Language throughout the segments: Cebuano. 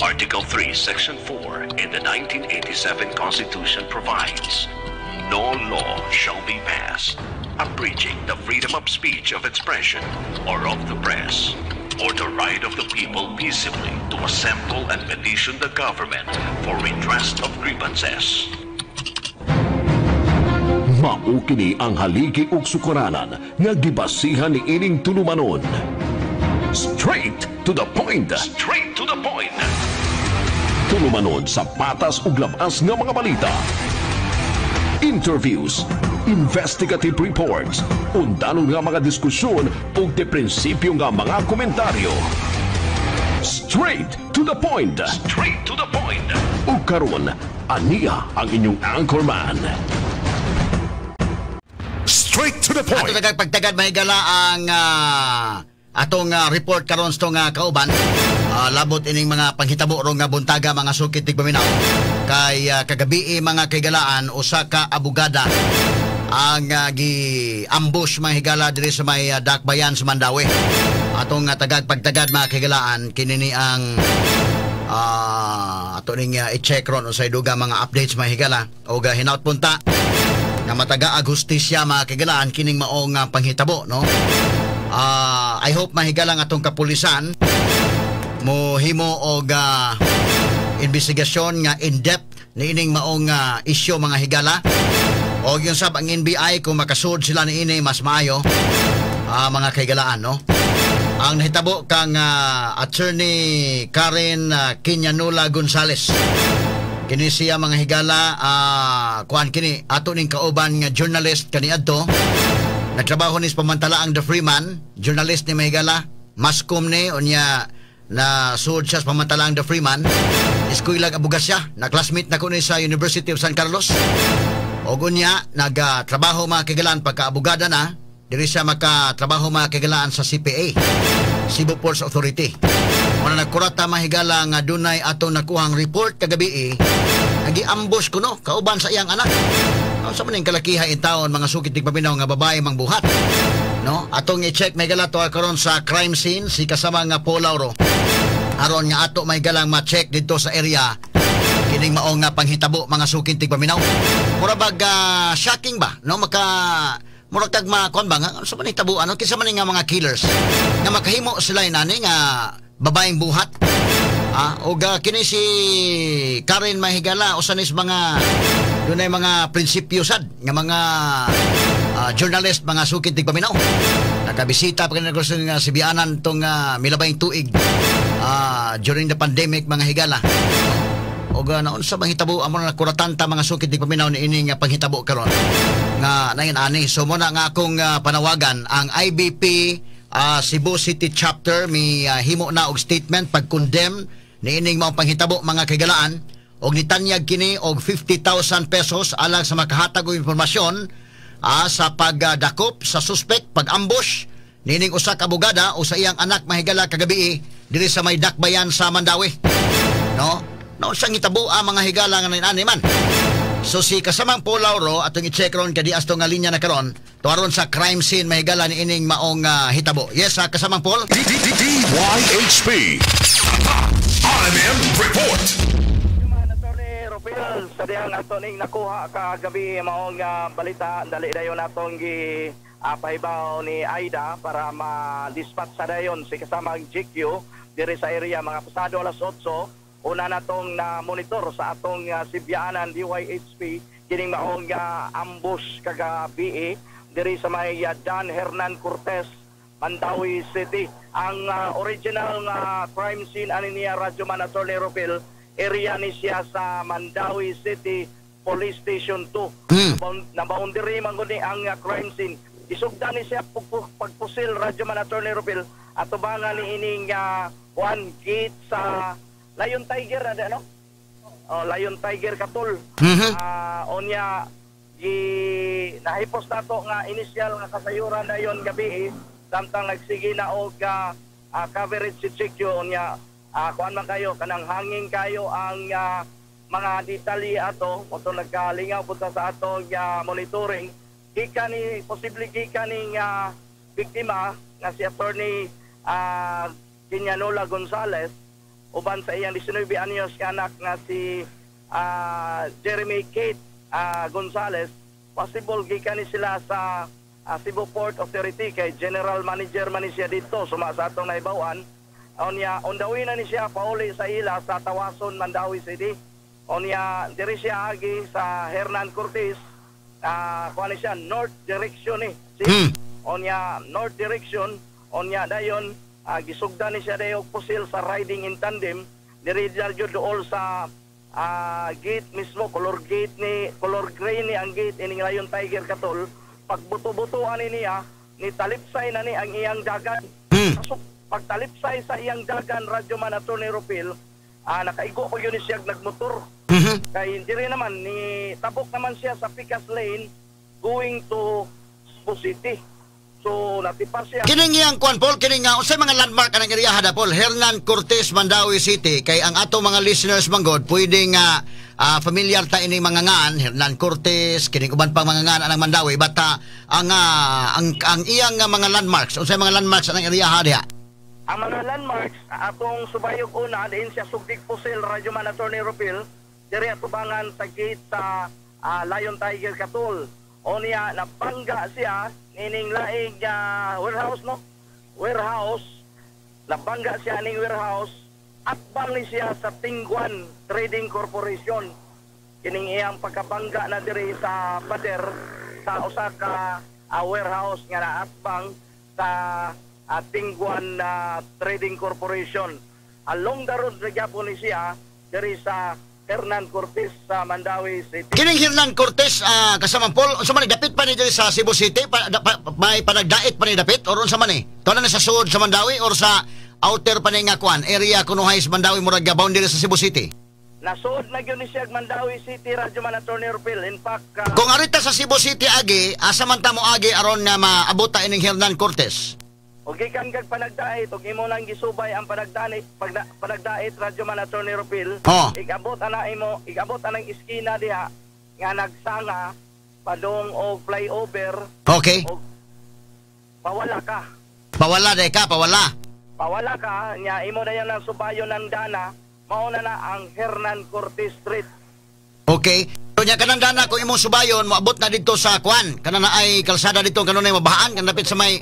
Article 3, Section 4 in the 1987 Constitution provides, "No law shall be passed abridging the freedom of speech, of expression, or of the press, or the right of the people peaceably to assemble and petition the government for redress of grievances." Mao kini ang haligi ug sukaranan nga gibasihan ni ining tulumanon. Straight to the point. Straight to the point. Tulumanon sa patas ug labas nga mga balita. Interviews, investigative reports, undanon nga mga diskusyon ug de prinsipyo nga mga komentaryo. Straight to the point. Straight to the point. Ug karon, aniya ang inyong anchorman. Straight to the Ato point. tagag pagtagad, mahigala, ang atong report karon sa nga kauban labot ining mga panghitabo ron nga buntaga, mga sukit tigpaminaw, kay kagabi, mga kaigalaan, usa ka abogada ang gi-ambush, mga higala, diri sa may Dakbayan sa Mandaue. Atong tagag pagtagad, mga kaigalaan, kini ni ang ato ning i-check ron unsay duga mga updates, mga higala, og hinaut punta nga mataga ag hustisya, mga kaigalaan, kining maong panghitabo, no? I hope, mahigala, nga atong kapulisan mo himo og investigasyon nga in depth niining maong isyu, mga higala, o yung sab ang NBI, kung makasud sila niini, mas maayo, mga kaigalaan, no? Ang nahitabo kang Attorney Karen Quinanola Gonzales. Kini siya, mga higala, kuan kini ato ning kauban nga journalist kaniadto. Nagtrabaho ni sa pamantalaang The Freeman, journalist ni, mahigala, masscom ni, unya na suod siya sa pamantalaang The Freeman. Eskwela abogasya, na classmate na ko ni sa University of San Carlos. O unya nagatrabaho, mga kaigalaan, pagka-abogada na, diri siya makatrabaho, mga kaigalaan, sa CPA, Cebu Ports Authority. Muna nagkurata, mahigala, nga dunay ato nakuhang report kagabi eh, nagi-ambush kuno kauban sa iyang anak. Sa maning kalakiha in taon, mga sukit tigpaminaw, nga babae mang buhat. No? Atong i-check, mahigala, to karon sa crime scene si kasama nga Paul Lauro. Aron nga ato may galang ma-check dito sa area kining mao nga panghitabo, mga sukin tigpaminaw. Mura bag shocking ba, no? Maka murag kag makuan ba nga sa man hitabo, ano, kinsa man nga mga killers nga makahimo sila inani nga babaeng buhat? Og kini si Karen, mahigala, usa ni sa mga dunay mga prinsipyo sad nga mga journalist, mga sukit tigpaminaw. Nakabisita pa kini nga sibianan tong milabayng tuig during the pandemic, mga higala. Og naunsa panghitabo amo na kuratan ta, mga sukit tigpaminaw, ni ini nga panghitabo karon nga nain ani. So mo na nga akong panawagan ang IBP Cebu City Chapter, mi himo na og statement pag-condemn niining maong panghitabo, mga kaigalaan, og nitanyag kini og 50,000 pesos alang sa makahatag og impormasyon sa pagdakop sa suspect pag-ambush niining usa ka abogada o sa iyang anak, mahigala, kagabi diri sa may Dakbayan sa Mandaue, no? No, siyang hitabo ang mga higala nga ani man. So si kasamang Paul Lauro atong i-check ron kay asto nga linya na karon tuaron sa crime scene, mahigala, ni ining maong hitabo. Yes, kasamang Paul. DYHP. RMN Report. Attorney Rufil, sa dihang ato ning nakuha kagabi maong balita, dali dayon atong gi pahibaw ni Aida para ma-dispatch sa dayon si kasamang GQ diri sa area mga pasado alas 8. Una natong na monitor sa atong Sibyaanan DYHP kining maong ambush kagabi diri sa may Dan Hernan Cortez, Mandaue City. Ang original nga crime scene ani niya, Radyoman Attorney Rufil, area ni siya sa Mandaue City Police Station 2. Na boundary man gud ni ang crime scene. Isugda ni siya pagpusil, Radyoman Attorney Rufil, atubangan ni ining one gate sa Lion Tiger na no? Oh, Lion Tiger Katul. Onya gi nahipos nato nga initial nga kasayuran dayon gabi eh, samtang nagsige na og coverage si Chikyo. Unya kuan man kayo, kanang hangin kayo ang mga detalye ato mo nagkalingaw punta sa atong monitoring, gikan ni posible gikan ni biktima nga si Attorney Quinanola Gonzales. uban sa iyang 19 anyos nga anak nga si Jeremy Kate Gonzales. Possible gikan ni sila sa Cebu Port Authority kay general manager man ni siya dito suma sa atong naibawan. Unya on the way na ni siya pauli sa ila sa Tawason, Mandaue City. Unya diri siya agi sa Hernan Cortez, kuha ni siya north direction ni. See? Onya north direction, onya dayon gisugda ni siya dayon og pusil sa riding in tandem diri jud duol sa gate mismo, color gate ni, color gray ni ang gate ining Lion Tiger Katol. Pagbuto-buto ani niya, ni talipsay na ni ang iyang dagan. So, pagtalipsay sa iyang dagan, Radyo Man, Attorney Rupil, nakaigo ko yun siya nagmotor. Kay hindi rin naman, ni tabok naman siya sa Picas Lane going to Cebu City. So, natipas siya. Kining iyang kuan, Paul, kining nga unsay mga landmark anang area da, Paul? Hernan Cortez, Mandaue City, kay ang ato mga listeners manggod pwede nga familiar ta ini mga ngan Hernan Cortez, kining uban pang mga ngan anang Mandaue bata ang iyang nga mga landmarks, unsay mga landmarks anang area diha? Ang mga landmarks, atong subayog una, diin siya sugdig pusil, Radyo Man, Attorney Rupil, diri atubangan sa gate sa Lion Tiger Katol. O niya, napangga siya, nining laing warehouse, no? Warehouse, nabangga siya ning warehouse, atbang ni siya sa Tingguan Trading Corporation. Kining iyang pagkabangga na diri sa pader sa usa ka warehouse nga naatbang sa Tingguan Trading Corporation. Along the road ra gyapon ni siya diri sa Hernan Cortez sa Mandaue City. Kining Hernan Cortez, kasama Paul, unsa man ni, dapit pa ni diri sa Cebu City, may panagdait pa ni dapit or unsa man ni? Tuwa na sa sud sa Mandaue or sa outer pa ni nga kuan, area kunuhay sa Mandaue, murag boundary sa Cebu City? Nasuod na gyud ni siya og Mandaue City, Radyo Man, Attorney Rupil. In fact, Kung arita sa Cebu City agi, asa man ta mo agi aron nga maabot ta ining Hernan Cortez? Og gikan kag panagdait og imo nang gisubay ang panagdait panagdait, Radyo Man, Attorney Rupil. Igabot ana imo, igabot anang iskina diha nga nagsanga padong og flyover og pawala ka. Pawala day ka, pawala. Pawala ka nya imo dayon ang subayon ng dana, mao na na ang Hernan Cortez Street. Okay. So nya kanang dana kung imong subayon moabot na didto sa kuan, kanang na ay kalsada dito kanunay mabahaan kan dapit sa may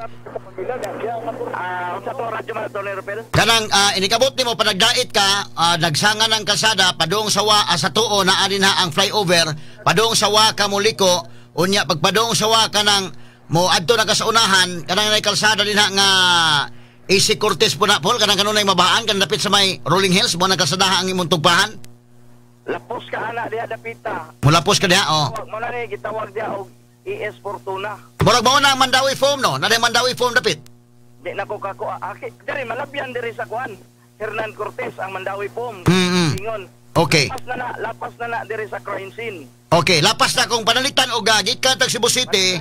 Unsa to, Radyo Man, Attorney Rupil? Kanang inikabot nimo panagdait ka, nagsanga ng kalsada padung sa wa sa tuo na ani na ang flyover, padung sa wa ka moliko, unya pagpadung sa wa ka nang mo adto na ka sa unahan, kanang nay kalsada dinha nga AC Cortez po na, Paul, kanang kanunay mabahaan kan dapit sa may Rolling Hills mo na kalsada ang imong tugpahan. Lapos ka ana diha dapita. Mulapos ka diha, oh. Mao na ni gitawag diha og ES Fortuna. Murag mao na ang Mandaue Foam, no? Naa Mandaue Foam dapit. Di na ko kako aki diri malabyan diri sa kuan. Hernan Cortez ang Mandaue Foam. Ingon. Lapas na na diri sa crime scene. Okay, lapas na kung panalitan og gikan tag Cebu City.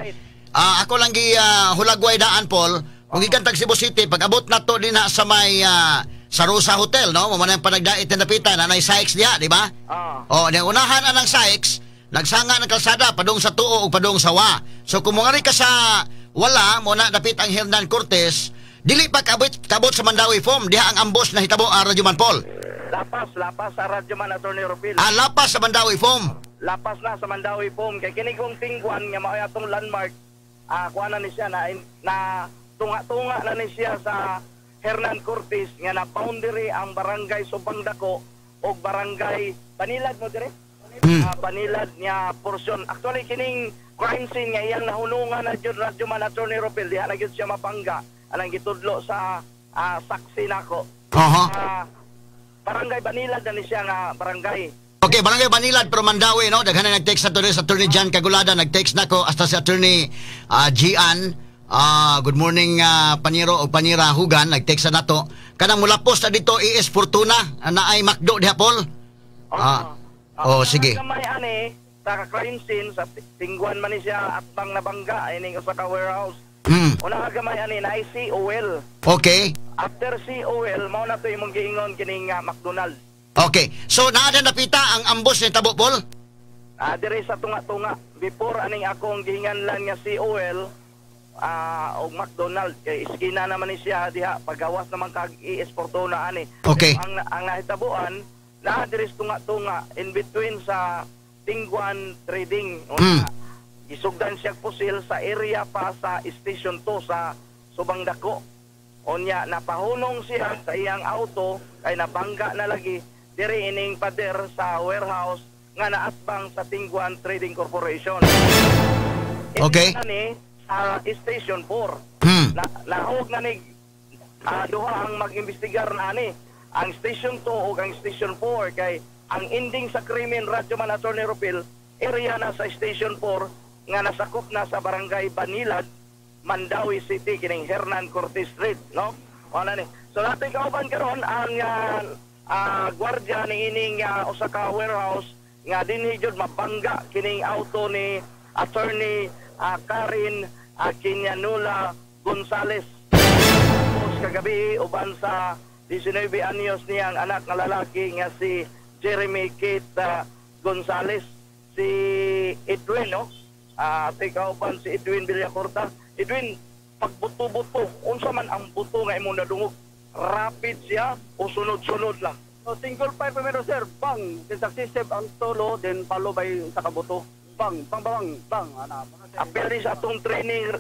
Ako lang gi hulagway daan, Paul. Kung gikan tag Cebu City, pag abot na to dinha sa may sa Rosa Hotel, no? Mo man ang panagdait na dapitan, anay Sykes diha, di ba? Ah. Oh, nya unahan anang Sykes, nagsanga ng kalsada padung sa tuo ug padung sa wa. So kung mongari ka sa wala mo na dapit ang Hernan Cortez, dili pa kabot sa Mandaue Foam, diha ang ambos na hitabo, Radyo Man, Paul. Lapas, lapas sa Radyo Man, Attorney Rupil. Ah, lapas sa Mandaue Foam. Lapas na sa Mandaue Foam kay kini kong Tingguan nga mao atong landmark. Kuha na ni siya na, na tunga-tunga na ni siya sa Hernan Cortez nga na boundary ang barangay Subang Dako og barangay Banilad mo dire. Banilad niya portion. Actually kining crime scene nga iyang nahunungan na jud, Radyo Man, Attorney Rupil, diha na gyud siya mapangga anang gitudlo sa saksi nako. Barangay Banilad na ni siya nga barangay. Okay, Barangay Banilad pero Mandaue, no? Daghan na nag-text na to sa Attorney John Cagulada, nag-text nako hasta si Attorney Gian. Good morning, Paniro o Panira Hugan, nag-text na nato. Kanang mulapos na dito ES Fortuna, na ay McDo diha, Paul. Oh, sige. Gamay ani sa crime scene sa Tingguan man ni siya atbang nabangga ining usa ka warehouse. Una ka gamay ani na ay COL. After COL mao na to imong giingon kining McDonald's. Okay. So naa na napita ang ambos ni tabo, Paul? Dire sa tunga-tunga before aning akong gihinganlan nga COL. Og McDonald kay iskina naman ni siya diha pagawas naman kag ES Fortuna ani. Okay. Pero ang nahitabuan naa diri tunga-tunga in between sa Tingguan Trading. Gisugdan siya pusil sa area pa sa Station 2 sa Subang Dako. Unya napahunong siya sa iyang auto kay nabangga na lagi diri ining pader sa warehouse nga naatbang sa Tingguan Trading Corporation. Okay. Ini ni sa Station 4. Na, nahog na ni duha ang mag-imbestigar na ani, ang Station 2 ug ang Station 4, kay ang ending sa krimen, Radyoman Attorney Rupil, area na sa Station 4 nga nasakop na sa Barangay Banilad, Mandaue City, kining Hernan Cortez Street, no? Wala ni. So natin kauban karon ang gwardiya ni ining usa ka warehouse nga dinhi jud mabangga kining auto ni Attorney Karen Quinyanula Gonzales. Tapos kagabi uban sa 19 anyos niyang anak nga lalaki nga si Jeremy Kate Gonzales, si Edwin, no? Ate kauban si Edwin Villacorta. Edwin, pagbuto-buto, unsa man ang buto nga imong nadungog? Rapid siya o sunod-sunod lang? So, single fire primero, sir, bang, then successive ang solo, then follow by sa kabuto. Bang, bang, bang, bang, ana. Apil ni sa atong training,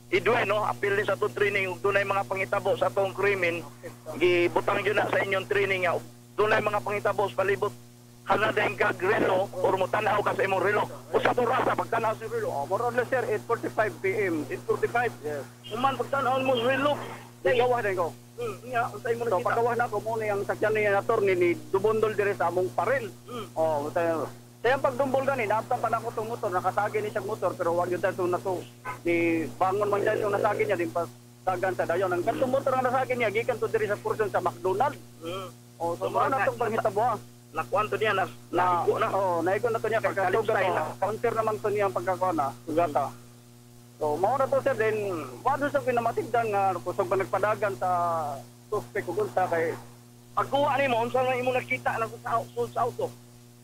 Edwin, no? Apil ni sa atong training, ug dunay mga pangitabo sa atong krimen, gibutang yun na sa inyong training nga dunay mga pangitabo sa palibot. Hanga din kag relo or mo tan-aw ka sa imong relo. Usa to rasa pagtan-aw sa relo? Oh, more or less, sir, 8:45 PM. 8:45. Yes. Human pagtan-aw mo sa relo. Gawa din ko. Nga, unsa imo So nakita? pagawa na ako mo ni ang sakyan ni attorney ni dubondol dire sa among paril. Oh, tayo. Sayang pagdumbol gani, naabtan pa nako tong motor, nakasagi ni siyang motor pero wag yun tayo na to. Ni bangon man dyan yung nasagi niya din pa sagan sa dayon. Ang katong motor nga nasagi niya gikan to diri sa portion sa McDonald. Oh, so So, mao na tong panghitabo ah. Nakuan to niya na Na naigo na. Oh, naigo na to niya kay Pagkalipsay kasugat na. Counter naman to niya ang pagkakuan na, sugata. So mao na to, sir, then wado sa pinamatigdan nga kusog pa nagpadagan sa suspect ug unsa kay Pagkuha nimo, unsa man imo nakita na sa auto?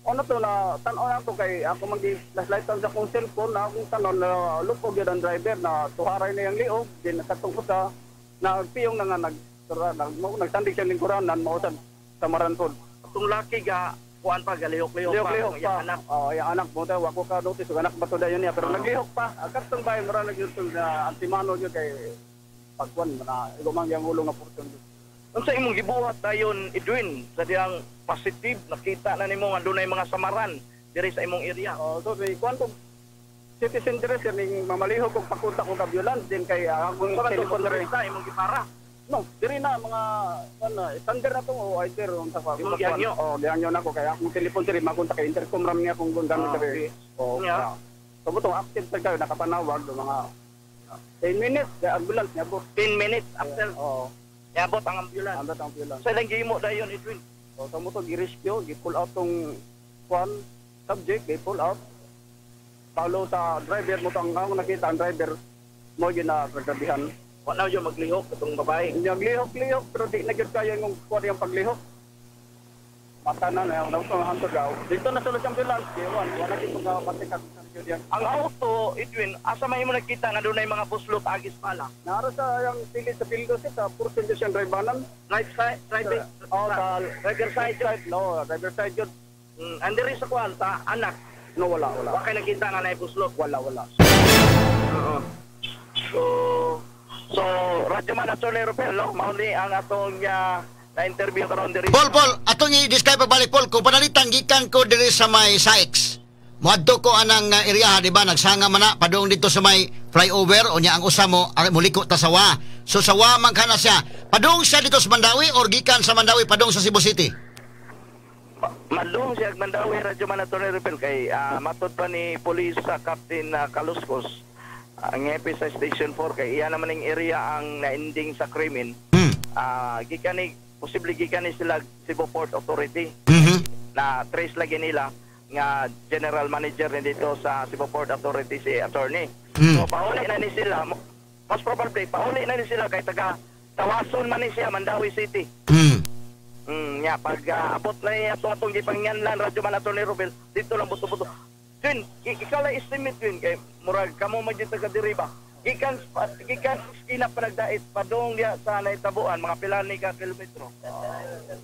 Ano to na tan-aw na ako kay ako mag flashlight sa akong cellphone na akong tanon na lupog yun ang driver na tuharay na yung liog din katong usa nagpiyong na nga nagsandig siya lingkuranan mao sa samaran pod. Atong laki ga kuan pa galihok-lihok pa Lihok-lihok ang iyang pa. anak. Oh, iyang anak mo tayo wa ko ka notice ug anak ba to dayon niya pero naglihok pa. Ang katong bay mura na gyud na antimano gyud kay pagkuan na igumang yang ulo nga portion. Unsa imong gibuhat dayon, Edwin, sa diyang positive nakita na nimo nga dunay mga samaran diri sa imong area? Oh, so may kuan ko citizen diri, sir, ning mamalihok og pakunta ko ambulance din kay akong Unsa man to telephone diri. motorista imong gipara? No, diri na mga ano, standard na to o either unsa pa. Imong gihangyo? Oh, gihangyo na ko kay akong telephone diri makunta kay intercom ram niya kung gamit diri. Oh, Nya. So butong active sa kayo nakapanawag do mga 10 minutes the ambulance niya bo. 10 minutes after Oh, niabot ang ambulance. ambot ang ambulance. Sa ilang gihimo dayon, Edwin? So sa mo to gi-rescue, gi-pull out tong kwan subject, gi-pull out. Follow sa driver mo to ang akong nakita ang driver mo gina grabihan. Wa na yung maglihok itong babae. Naglihok-lihok pero di na gyud kaya yung kuwan yung paglihok. Mata na na yung nauto ang hantod daw. Dito na sulod ang ambulance, giwan, wala gyud kung matikag sa gyud yan. Ang auto, Edwin, asa may imo nakita nga dunay mga puslot agis pala? Naara sa yang pilit sa Pildo sa portion gyud siyang driveanan. Right side, driver, Oh, sa driver side. side, no, driver side yun. And diri sa kuan sa anak, No, wala, wala. wa kay nakita nga naay puslot. Wala, wala. Oo. So, Radyo Man Attorney Rupel, no? Mao ni ang atong na-interview karon diri. Paul, Paul, atong i-describe pabalik, Paul, kung panalitan gikan ko diri sa may Sykes. Moadto ko anang area, di ba? Nagsanga man na padung dito sa may flyover o nya ang usa mo muliko ta sa wa. So sa wa man kana siya. Padung siya dito sa Mandaue or gikan sa Mandaue padung sa Cebu City? Madlong siya Mandaue, Radyo Man Attorney Rupel, kay matod pa ni police sa Captain Kaluskos ang hepe sa Station 4 kay iya naman ning area ang naending sa krimen. Gikan ni posible gikan ni sila Cebu Port Authority. Na trace lagi nila nga general manager ni dito sa Cebu Port Authority si attorney. So pauli na ni sila, most probably pauli na ni sila kay taga Tawason man ni siya, Mandaue City. Nya pag abot na niya atong atong gipangyanlan, Radyo Man Attorney Rubel, dito lang buto-buto. Twin, ikaw lang estimate, Twin, kay murag kamo man gyud taga diri ba? Gikan sa Panagdait padung diya sa nahitabuan, mga pila ni ka kilometro?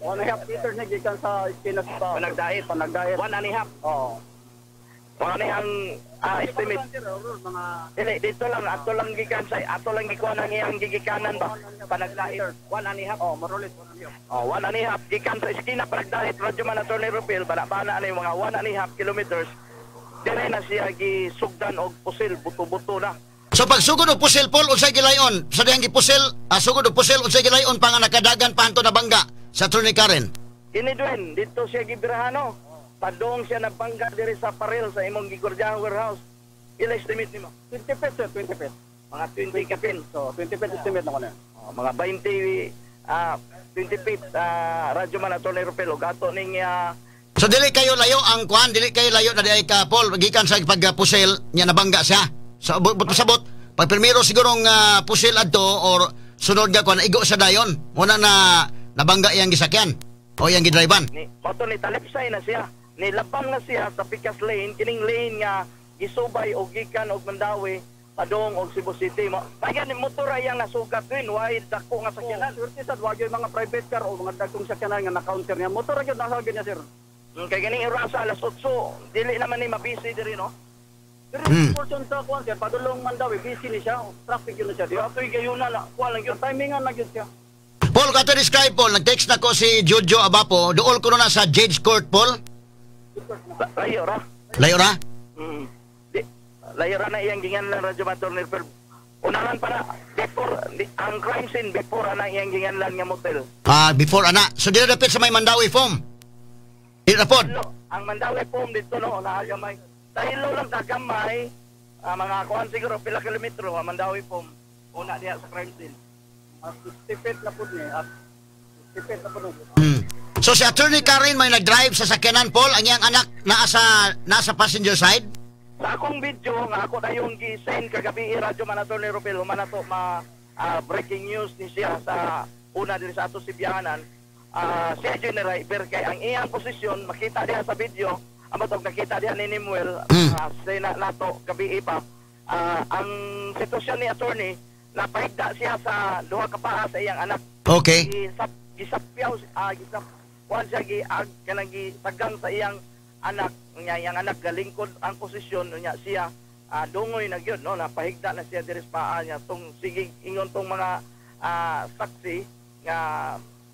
1.5 meters na gikan sa iskina sa Panagdait. Panagdait. 1.5. Oo. Mga ni ang estimate. Mga Dili, dito lang, ato lang gikan sa ato lang gikuha ng iyang gigikanan ba? Panagdait. 1.5. Oh, marulit 1.5. Oh, 1.5 gikan sa iskina Panagdait, Radyo Man Attorney Rupil, bana-bana ni mga 1.5 kilometers. Dire na siya gisugdan og pusil, buto-buto na. So pagsugod og pusil, Paul, unsay gilayon? Sa dihang gipusil, sugod og pusil, unsay gilayon pa nga nakadagan pa hanto nabangga sa Attorney Karen? Kini Dwayne, dito siya gibirahano. Padung siya nabangga diri sa paril sa imong gigordyahan warehouse. Ila estimate nimo? 20 feet, sir, 20 feet. Mga 20 kapin. So, 20 feet estimate na ko na. Oh, mga 20 20 feet, Radyo Man Attorney Rupel ug ato ning So dili kayo layo ang kuan, dili kayo layo na diay ka, Paul, gikan sa pagpusil niya nabangga siya. So but pasabot, pag primero sigurong pusil adto or sunod nga kuan, igo siya dayon. Muna na nabangga iyang gisakyan o iyang gidriban. Ni moto ni talipsay na siya. Ni labang na siya sa Picas Lane, kining lane nga gisubay og gikan og Mandaue padung og Cebu City. Mo kaya ni motor ay ang nasugat din, why dako nga sakyanan. Oh, swerte sad wa gyud mga private car o mga dagkong sakyanan nga na-counter niya. Motor ra gyud nasa niya, sir. Kay ganing orasa alas 8, dili naman ni mabisi diri, no? Pero portion sa kuan, sir, padulong Mandaue, busy ni siya, traffic yun na siya. Di atoy gayuna na kuan lang yun. Timingan na gyud siya. Paul, kato describe, Paul, nag-text na ko si Jojo Abapo, duol ko na sa Jade Court, Paul. Layo ra. Layo ra? Di, layo ra na iyang ginganlan, Radyo Man Attorney Rupel. Unahan pa na before di, ang crime scene, before ana iyang ginganlan nga motel. Ah, before ana. So dili dapit sa may Mandaue Foam. Di ra pod. Lo, ang Mandaue Foam dito, no, naa gamay. Dahilo lang ta gamay, mga kuan siguro pila kilometro ang Mandaue Foam una diha sa crime scene. 60 feet na pud ni. 60 feet na pud ni. So si Attorney Karen may nag-drive sa sakyanan, Paul, ang iyang anak naa sa passenger side. Sa akong video nga ako na yung gi-send kagabi, Radyo Man Attorney Rupel, human nato ma breaking news ni siya sa una diri sa ato Sibianan. Siya jud ni driver kay ang iyang posisyon makita diha sa video. Amo tog nakita diha ni Nimuel, sena nato gabi pa. Ang sitwasyon ni attorney, napahigda siya sa duha ka paa sa iyang anak. Gisapyaw, gisap kuan siya, gi ag kanang gisagang sa iyang anak nya, iyang anak galingkod ang posisyon nya, siya dungoy na gyud, no, napahigda na siya diri sa paa niya tong sige ingon tong mga saksi nga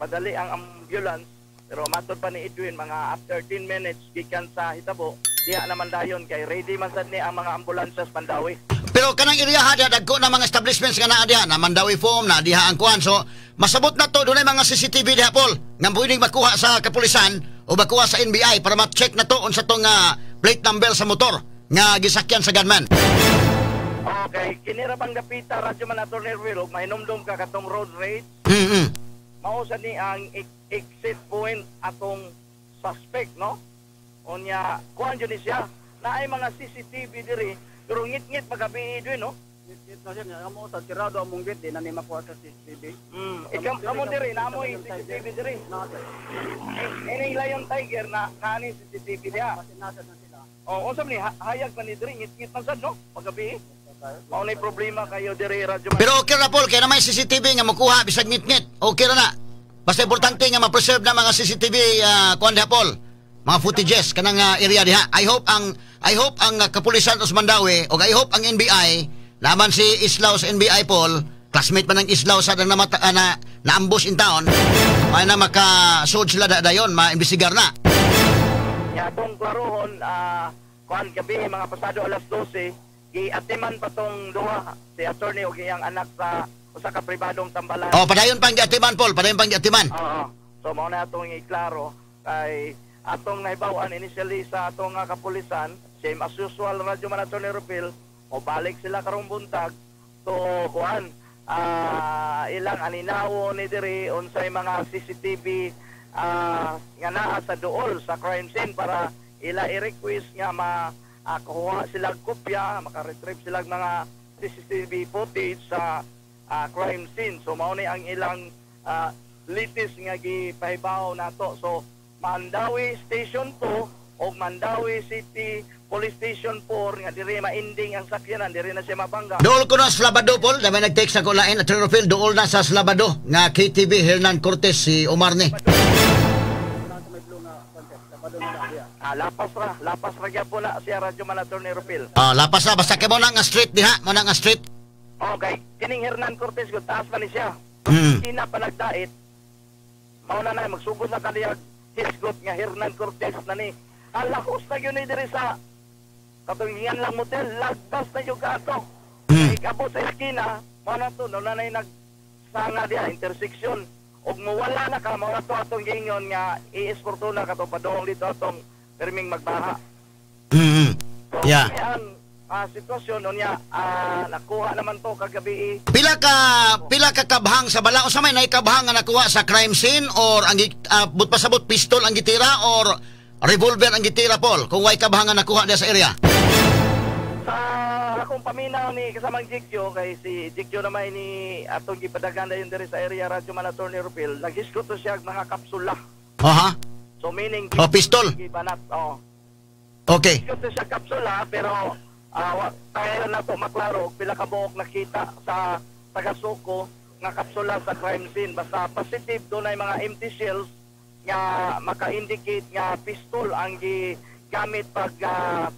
padali ang ambulance, pero matod pa ni Edwin, mga after 10 minutes gikan sa hitabo diha naman dayon kay ready man sad ni ang mga ambulansya sa Mandaue. Pero kanang area ha, dagko na mga establishments nga naa diha, na Mandaue Foam, na diha ang kuan. So masabot na to, dunay mga CCTV diha, Paul, nga pwedeng makuha sa kapulisan o makuha sa NBI para ma-check na to unsa tong plate number sa motor nga gisakyan sa gunman. Okay, kini ra bang dapita, Radyo Man Attorney Will, ug mahinumdum ka katong road rage, mao sa ni ang exit point atong suspect, no? Unya kuan jud ni siya, naay mga CCTV diri pero ngit-ngit pagabi din, no? Ngit na siya, amo sa sirado among gate, di na ni makuha sa CCTV. Ikaw kamo diri naamoy CCTV diri. Na, sir. Ining Lion Tiger na kaani CCTV diha. Kasi nasa na sila. Oh, unsa man ni hayag man ni diri, ngit-ngit man sad, no? Pagabi. Mao nay problema kayo diri, Radyo Man. Pero okay ra, Paul, kay na may CCTV nga makuha bisag ngit-ngit. Okay ra na. Basta importante nga ma-preserve na mga CCTV kuan diha, Paul. Mga footages kanang area diha. I hope ang kapulisan sa Mandaue o I hope ang NBI naman, si Islaw sa NBI, Paul, classmate man ng Islaw sa nang namata, na na-ambush in town. May na makasud sila da dayon, maimbestigar na. Nya atong klarohon, kuan gabi mga pasado alas 12, giatiman pa tong duha, si attorney ug iyang anak, sa usa ka pribadong tambalan. Oh, padayon pang giatiman, Paul, padayon pang giatiman. Oo. So mao na atong iklaro kay atong nahibaw-an initially sa atong kapulisan, same as usual, Radyo Man Attorney Rupil, o balik sila karong buntag to kuan ilang aninawo ni diri unsay mga CCTV nga naa sa duol sa crime scene para ila i-request nga ma kuha sila og kopya, maka-retrieve sila og mga CCTV footage sa crime scene. So mao ni ang ilang latest nga gipahibaw nato. So Mandaue Station 2 og Mandaue City Police Station 4 nga diri mainding ang sakyanan, diri na siya mabangga. Dool ko na sa Slabado, Paul. Dami nag-text ako lain. Attorney Rufil, dool na sa Slabado nga KTV Hernan Cortez si Omar ni. Lapas ra gyapon na siya, Radyo Man, Attorney Rufil. Ah, lapas na basta kay mo na nga street diha, mo na nga street. Okay, kining Hernan Cortez gud taas pa ni siya. Kina pa nagdait. Mao na na magsugod na kaniyag hisgot nga Hernan Cortez na ni. Alahos na gyud ni diri sa katong lang motel, lagbas na gyud kato. Ikabot sa eskina, mao na to, no na nay nagsanga diha intersection. Og mowala na ka, mao na to atong giingon nga iis Fortuna kato padong dito atong perming magbaha. So, Yeah. ang sitwasyon unya nakuha naman to kagabi. Pila ka kabhang sa bala, unsa may naikabhang nga nakuha sa crime scene or ang but pasabot pistol ang gitira or revolver ang gitira, Paul, kung way kabhang nga nakuha diha sa area? Sa akong paminaw ni kasamang Jikyo, kay si Jikyo naman ni atong gipadagan dayon diri sa area, Radyo Man, Attorney Rufil, naghisgot to siya og mga kapsula. Aha. So meaning Oh, pistol. Gibanat, oh. Okay. Hisgot to siya kapsula pero tayo na to maklaro og pila ka buok nakita sa taga-Suko nga kapsula sa crime scene. Basta positive dunay mga empty shells nga maka-indicate nga pistol ang gigamit pag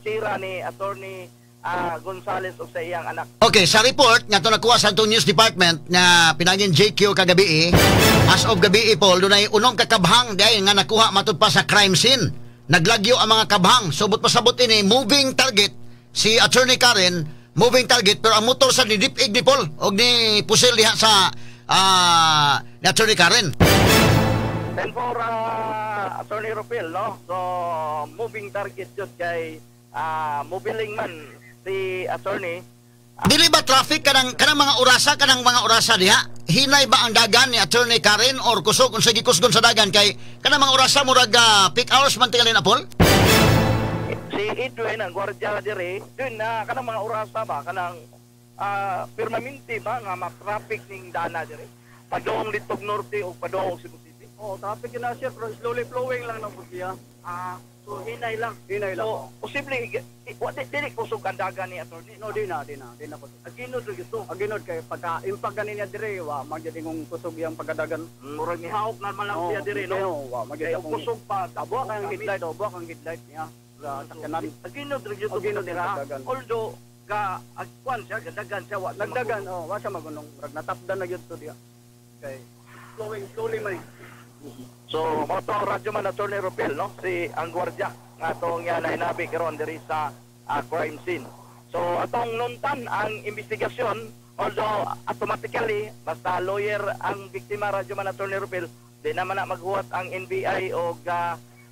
tira ni Attorney Gonzales o sa iyang anak. Okay, sa report nga to nakuha sa atong news department nga pinagin JQ kagabi, as of gabi, Paul, dunay unom ka kabhang diay nga nakuha matud pa sa crime scene. Naglagyo ang mga kabhang. Subot pasabot ini moving target si Attorney Karen, moving target, pero ang motor sa ni dipig ni Paul og ni pusil diha sa ni Attorney Karen. Then for Attorney Rufil, no? So moving target jud kay mobiling man si attorney. Dili ba traffic kanang mga orasa diha? Hinay ba ang dagan ni Attorney Karen or kusog, unsa gikusgon sa dagan kay kanang mga orasa murag peak hours man tingali na, Paul? Si Edwin ang gwardiya diri, dun na kanang mga orasa ba kanang permanente ba nga ma-traffic ning dana diri? Padung Litog Norte o padung Cebu City. Oh, traffic yun na siya, pero slowly flowing lang ng siya. Ah, so hinay lang. Hinay lang. So posible wa di dili kusog ang dagan ni attorney. No, di na kusog. Aginod ra gyud to. Aginod kay pagka impact ganin niya dire, wa magyud ingong kusog iyang pagkadagan. Murag nihawok na man lang siya dire, no? Wa magyud Kay akong kusog pa Buwa kang headlight, oh, buwa kang headlight niya. Sa sakyanan. Aginod ra gyud to Aginod dira. ang pagdagan. Although ga agkuan siya, gadagan siya, wa siya Nagdagan, oh, wa siya magunong. Murag natapdan na gyud to diya. Kay flowing slowly man eh. So, mo to, Radyo Man, Attorney Rupel, no? Si ang gwardiya nga atong nga nahinabi karon diri sa crime scene. So, atong nuntan ang investigasyon, although automatically basta lawyer ang biktima, Radyo Man, Attorney Rupel, di naman na maghuwat ang NBI og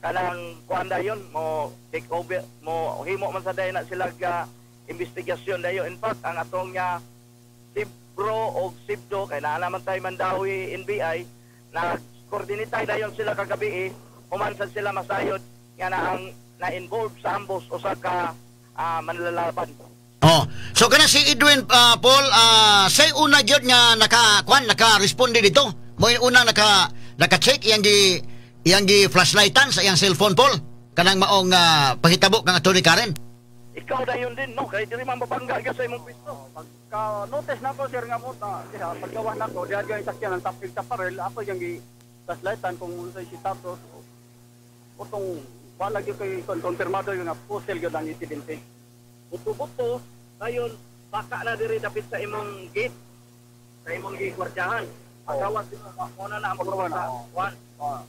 kanang kuan dayon mo take over, mo himo man sa dayon na sila investigasyon dayon. In fact, ang atong nga Sibro og Sibdo kay naa naman tayo Mandaue NBI, nag-coordinate tayo dayon sila kagabi eh, human sad sila masayod nga na ang na-involve sa ambos usa ka manlalaban. Oh, so kana si Edwin, Paul, say una gyud nga naka kuan, naka-responde dito. Mo yung una naka check iyang gi flashlightan sa iyang cellphone, Paul. Kanang maong pahitabo kang Attorney Karen. Ikaw dayon din, no, kay diri man mabangga gyud sa imong pwesto. Oh, pagka notice na ko sir nga mo ta, diha paggawa nako diha gyud sakyanan tapig sa parel, ako yung gi flashlightan kung unsay si status. Utong wala gyud kay konfirmado yung nga pusil gyud ang insidente. Buto-buto dayon baka na diri dapit sa imong gate, sa imong gigwardyahan. Pagawas mo mo na na ang Pagawa na, sa oo. kuan Oh,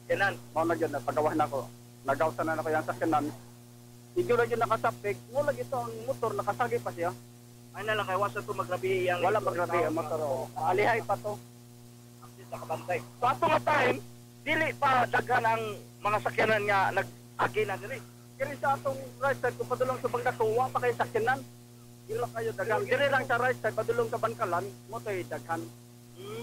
kenan. Mao na gyud na pagawa nako. Nagawsa na nako yung sakyanan. Medyo na gyud nakasapig, wala gyud ang motor nakasagi pa siya. Ay na lang kay wasa to magrabi ang Wala magrabi ang motor. Oh. Alihay pa to. Nakabantay. So ato nga time, dili pa daghan ang mga sakyanan nga nag-agi na diri. Kiri sa atong right side kung padulong sa Bangdato, wa pa kay sakyanan. Dili kayo daghan. Diri lang sa right side padulong sa Bangkalan, mo to'y daghan.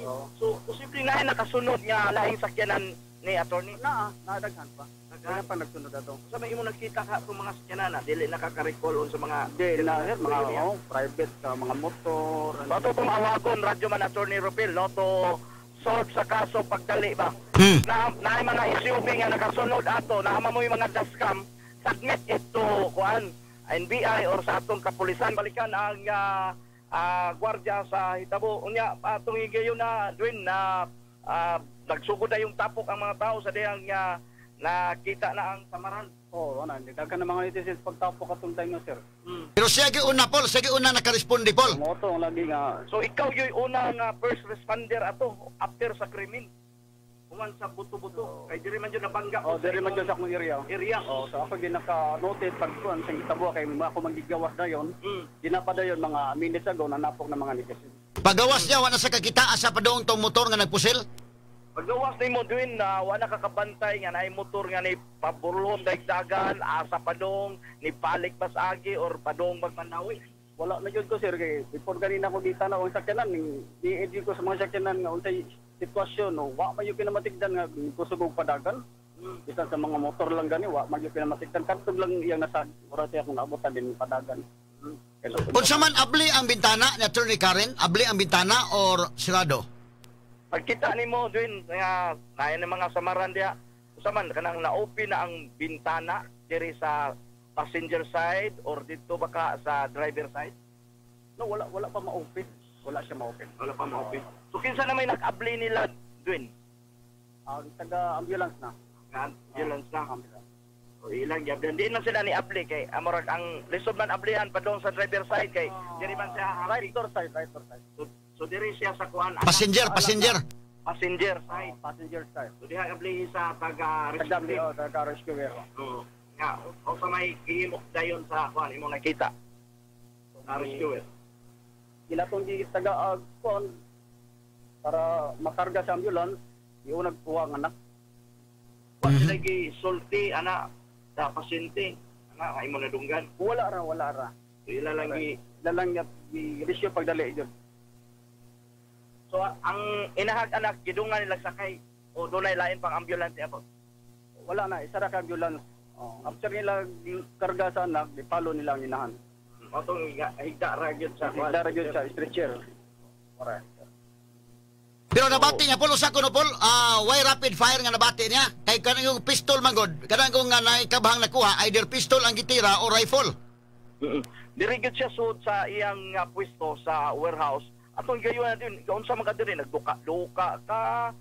Oo. So posible na ay nakasunod nga laing sakyanan ni attorney. Naa, naa daghan pa. Daghan pa nagsunod ato. Sa may imo nakita ka itong mga sakyanan na dili nakaka-recall on sa mga Di na sir, mga oh, private ka, mga motor. So ato itong awagon, Radyo Man, Attorney Rupil, no, to solve sa kaso pagdali ba. Na na mga SUV nga nakasunod ato, naa mo yung mga dashcam, submit it to kuan NBI or sa atong kapulisan. Balikan ang gwardiya sa hitabo. Unya atong higayon na, Dwayne, na nagsugod na yung tapok ang mga tao sa dihang nakita na ang samaran. Oh, ana, daghan na mga netizens pagtapok atong time no, sir. Pero siya giuna, Paul, siya giuna nakaresponde, Paul. Mo to ang lagi nga. So ikaw yung una nga first responder ato after sa krimen. Human sa buto-buto. Kay diri man jud nabangga. Oh, diri man jud sa akong area. Area. Oh, so ako ginaka-notice pag kuan sa hitabo kay mga ako magigawas dayon. Ginapa dayon mga minutes ago nanapok na mga netizens. Pagawas niya, wala sa kakita asa pa doon tong motor nga nagpusil. Paggawas nimo, Dwayne, na wala ka kabantay nga naay motor nga ni paburlon daigdagan asa padong ni balik basagi or padong magmanawi? Wala na jud ko, sir, kay before kanina ko gitanaw ang sakyanan ning di ko sa mga sakyanan nga unsay sitwasyon no, wa man jud kinamatigdan nga kusog og padagan. Bisan sa mga motor lang gani wa man jud kinamatigdan, kadto lang iyang nasa ora siya akong naabutan din padagan. Unsa man, abli ang bintana ni Attorney Karen? Abli ang bintana or sirado? Pagkita nimo, Dwayne, nga naay ng mga samaran diha, usa man kanang na-open na ang bintana diri sa passenger side or dito baka sa driver side? No, wala wala pa ma-open. Wala siya ma-open. Wala pa ma-open. So kinsa na may nag-abli nila, Dwayne? Ang taga ambulance na. Nga ambulance na. Ambulance. So ilang gyud di na sila ni abli kay amorag ang lisod man ablihan pa doon sa driver side kay diri man siya Right door side, right door side. So diri siya sa kuan Passenger, passenger. Passenger side. Oh, passenger side. So diha abli sa taga Taga oh, taga rescuer. Oo. Nga o sa may gihimo dayon sa kuan imong nakita sa rescuer. Ilatong gi taga kuan para makarga sa ambulance, iunag kuha ang anak. Wa sila gi sulti ana sa pasyente ana nga imo nadunggan? Wala ra, wala ra. So ila lang gi Ila lang niya gi-rescue pagdali jud. So ang inahag anak gidungan nila sakay o dunay lain pang ambulance abot? Wala na, isa ra ka ambulance. Oh, after nila karga sa anak, di-follow nila ang inahan. Atong higda ra gyud sa kuan. Higda ra gyud sa stretcher. Ora. Pero nabati niya, Paul, usa ko no, Paul, why rapid fire nga nabati niya? Kay kanang yung pistol man gud, kanang kung nga naikabhang nakuha, either pistol ang gitira o rifle. Diri gyud siya sud sa iyang pwesto sa warehouse. Atong gayon na din, unsa man ka diri, nagduka-duka ka,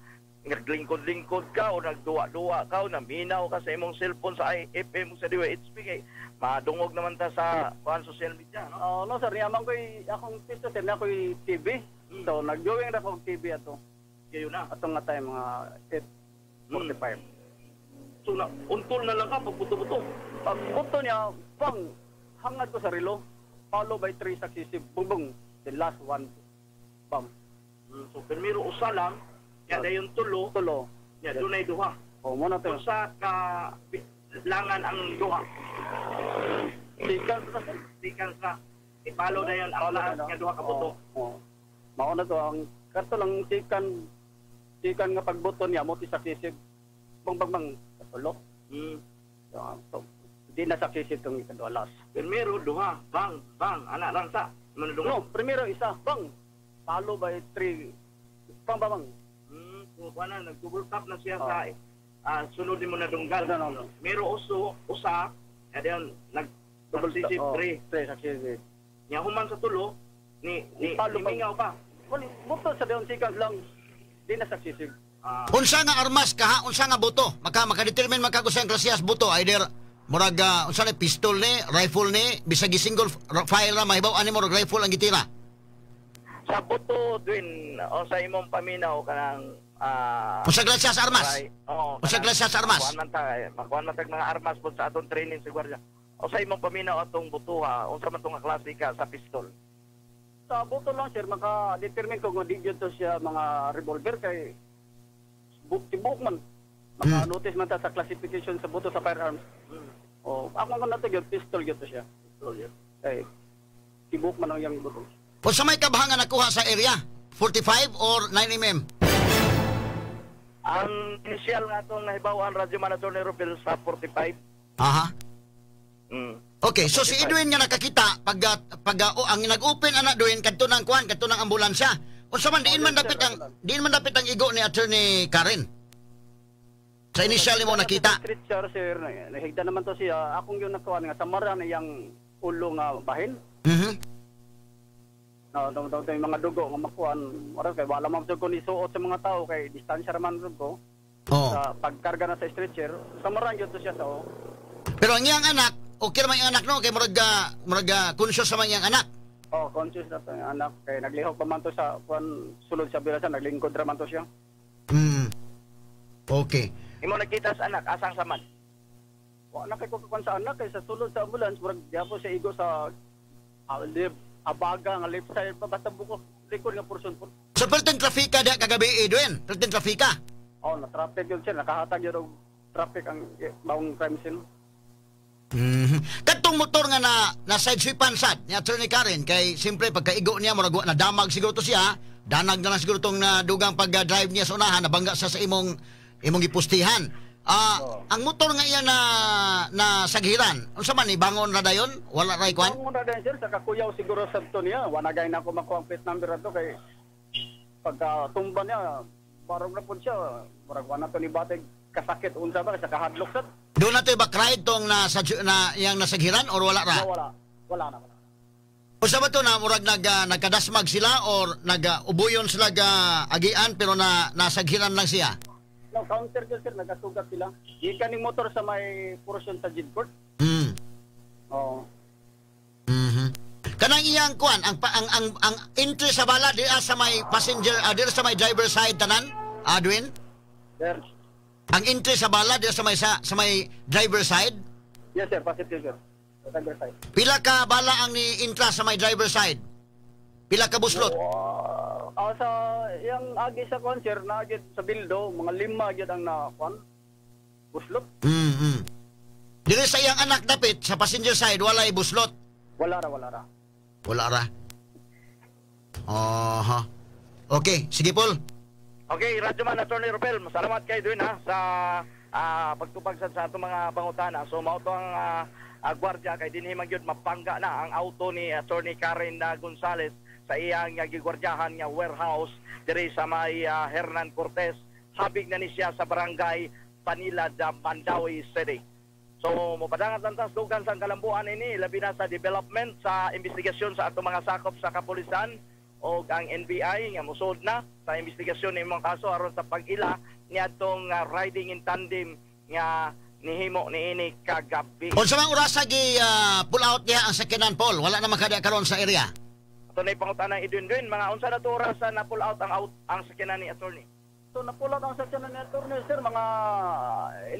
naglingkod-lingkod ka o nagduwa-duwa ka o naminaw ka sa imong cellphone sa FM sa DYHP kay madungog naman ta sa kuan social media, no? Oh, no sir, niya man ko'y akong pisto sir, niya ko'y TV. So nag-viewing ra ko og TV ato. Gayon na. Atong nga time mga 8:45. So na, untol na lang ka pag buto-buto. Pag buto niya, pang hangad ko sa relo, follow by three successive, bung bung, the last one, bam. So primero usa lang, ya dayon tulo, Tulo. Ya dunay duha. Oh, mo na to. Usa ka langan ang duha? Seconds na, sir. Seconds na. I-follow na yun ang lahat nga duha ka buto. Oh. Mao na to ang kato lang second second nga pagbuto niya mo ti successive bang bang bang tulo. So, di na successive tong ikaduha last. Primero duha, bang bang ana lang sa manudungan. No, primero isa, bang. Follow by three. Bang bang bang. So wala nag-double tap na siya sa sunod mo na dunggal. No, no, no. Mero uso usa, ya nag successive oh, three. Three successive. Nya human sa tulo ni Follow pa. nimingaw pa. Well, buto sa dayon seconds lang. Di na successive. Unsa nga armas ka ha? Unsa nga buto? Maka makadetermine man ka kung sa klasehas buto, either murag unsa ni pistol ni, rifle ni, bisag single fire ra mahibaw ani mo rifle ang gitira. Sa buto din o sa imong paminaw kanang Unsa klasehas armas? Ay, oo, Unsa kanang- klasehas armas? Makuan man ta, eh, makuan man tag mga armas po sa atong training sa gwardiya. O sa imong paminaw atong butuha, unsa man tong nga klase ka sa pistol? Sa buto lang sir, maka-determine ko kung di gyud to siya mga revolver kay tibok man. Maka-notice man ta sa classification sa buto sa firearms. Oh, ako ang nato gyud pistol gyud to siya. Pistol yun. Kay tibok man ang iyang buto. Unsa may kabhangan nakuha sa area? 45 or 9 mm? Ang initial nga atong nahibawan, Radyo Man Attorney Rufil, sa 45. Okay, so si Edwin nga nakakita pag oh, ang nag-open ana Edwin kadto ng kuan, kadto ng ambulansya. Unsa man diin man dapit ang igo ni Attorney Karen? Sa initial mo nakita. Stretcher, sir, nahigda naman to siya. Akong yung nakuha nga samara na iyang ulo nga bahin. No, daw daw yung mga dugo nga makuan. Wala kay wala man ko ni suot sa mga tao kay distansya ra man ko. Oh. Sa pagkarga na sa stretcher, samaran gyud to siya sa oh. Pero ang iyang anak, okay naman iyang anak no kay murag murag conscious naman iyang anak. Oh, conscious na to yung anak kay naglihok pa man to sa kuan sulod sa ambulansya, naglingkod ra man to siya. Okay. Imo nakita sa anak asang saman. Wa na kay ko kuan sa anak kay sa sulod sa ambulance murag diapo siya igo sa left abaga nga left side pa basta buko likod nga portion po. So perteng trafika diha kagabi, Edwin. Perteng trafika. Oh, na traffic yun sir, nakahatag yun og traffic ang maong crime scene. Katong motor nga na side sweepan sad ni Attorney Karen kay siyempre pagkaigo niya murag wa na damag siguro to siya, danag na lang siguro tong nadugang pag-drive niya sa unahan, nabangga sa imong imong gipustihan. Ang motor nga iya na na saghiran, unsa man ni bangon ra dayon? Wala ray kwan? Bangon ra dayon sir, sa kakuyaw siguro sa to niya. Wa na gay na ako makuha ang plate number ato kay pagka tumba niya, barog na pud siya, murag wa na to ni batay kasakit unsa ba sa kahadlok sad. Doon na to ba tong na sa na iyang nasaghiran or wala ra? No, wala. Wala na. Wala. Unsa ba to na murag nagkadasmag sila or nag-ubuyon sila ga agian pero na nasaghiran lang siya? No, counter gyud sir, nagkasugat sila. Gikan ning motor sa may portion sa Jidcourt. Oh. Kanang iyang kuan ang entry sa bala dira sa may passenger dira sa may driver side tanan, Edwin? Sir. Ang entry sa bala dira sa may driver side? Yes sir, positive sir. Sa driver side. Pila ka bala ang ni intra sa may driver side? Pila ka buslot? Sa yang agi sa kuan sir, naagi sa bildo, mga 5 gyud ang na kuan. Buslot. Diri sa iyang anak dapit sa passenger side walay buslot. Wala ra, wala ra. Wala ra. Aha. Okay, sige Paul. Okay, Radyo Man Attorney Rupel, salamat kay Edwin ha sa pagtupag sa atong mga pangutana. So mao to ang gwardiya kay dinhi man gyud mapangga na ang auto ni Attorney Karen Gonzales sa iyang gigwardyahan nga warehouse diri sa may Hernan Cortez. Habig na ni siya sa barangay Banilad, Mandaue City. So mopadangat lang tas dugang sa kalambuan ini labi na sa development sa investigasyon sa atong mga sakop sa kapulisan o ang NBI nga mosud na sa investigasyon ni imong kaso aron sa pag-ila niadtong riding in tandem nga nihimo niini kagabi. Unsa man orasa gi pull out niya ang sakyanan, Paul? Wala na man kada karon sa area. Ato na pangutana Edwin Edwin, mga unsa na to orasa na pull out ang sakyanan ni attorney? So na pull out ang sakyanan ni attorney sir mga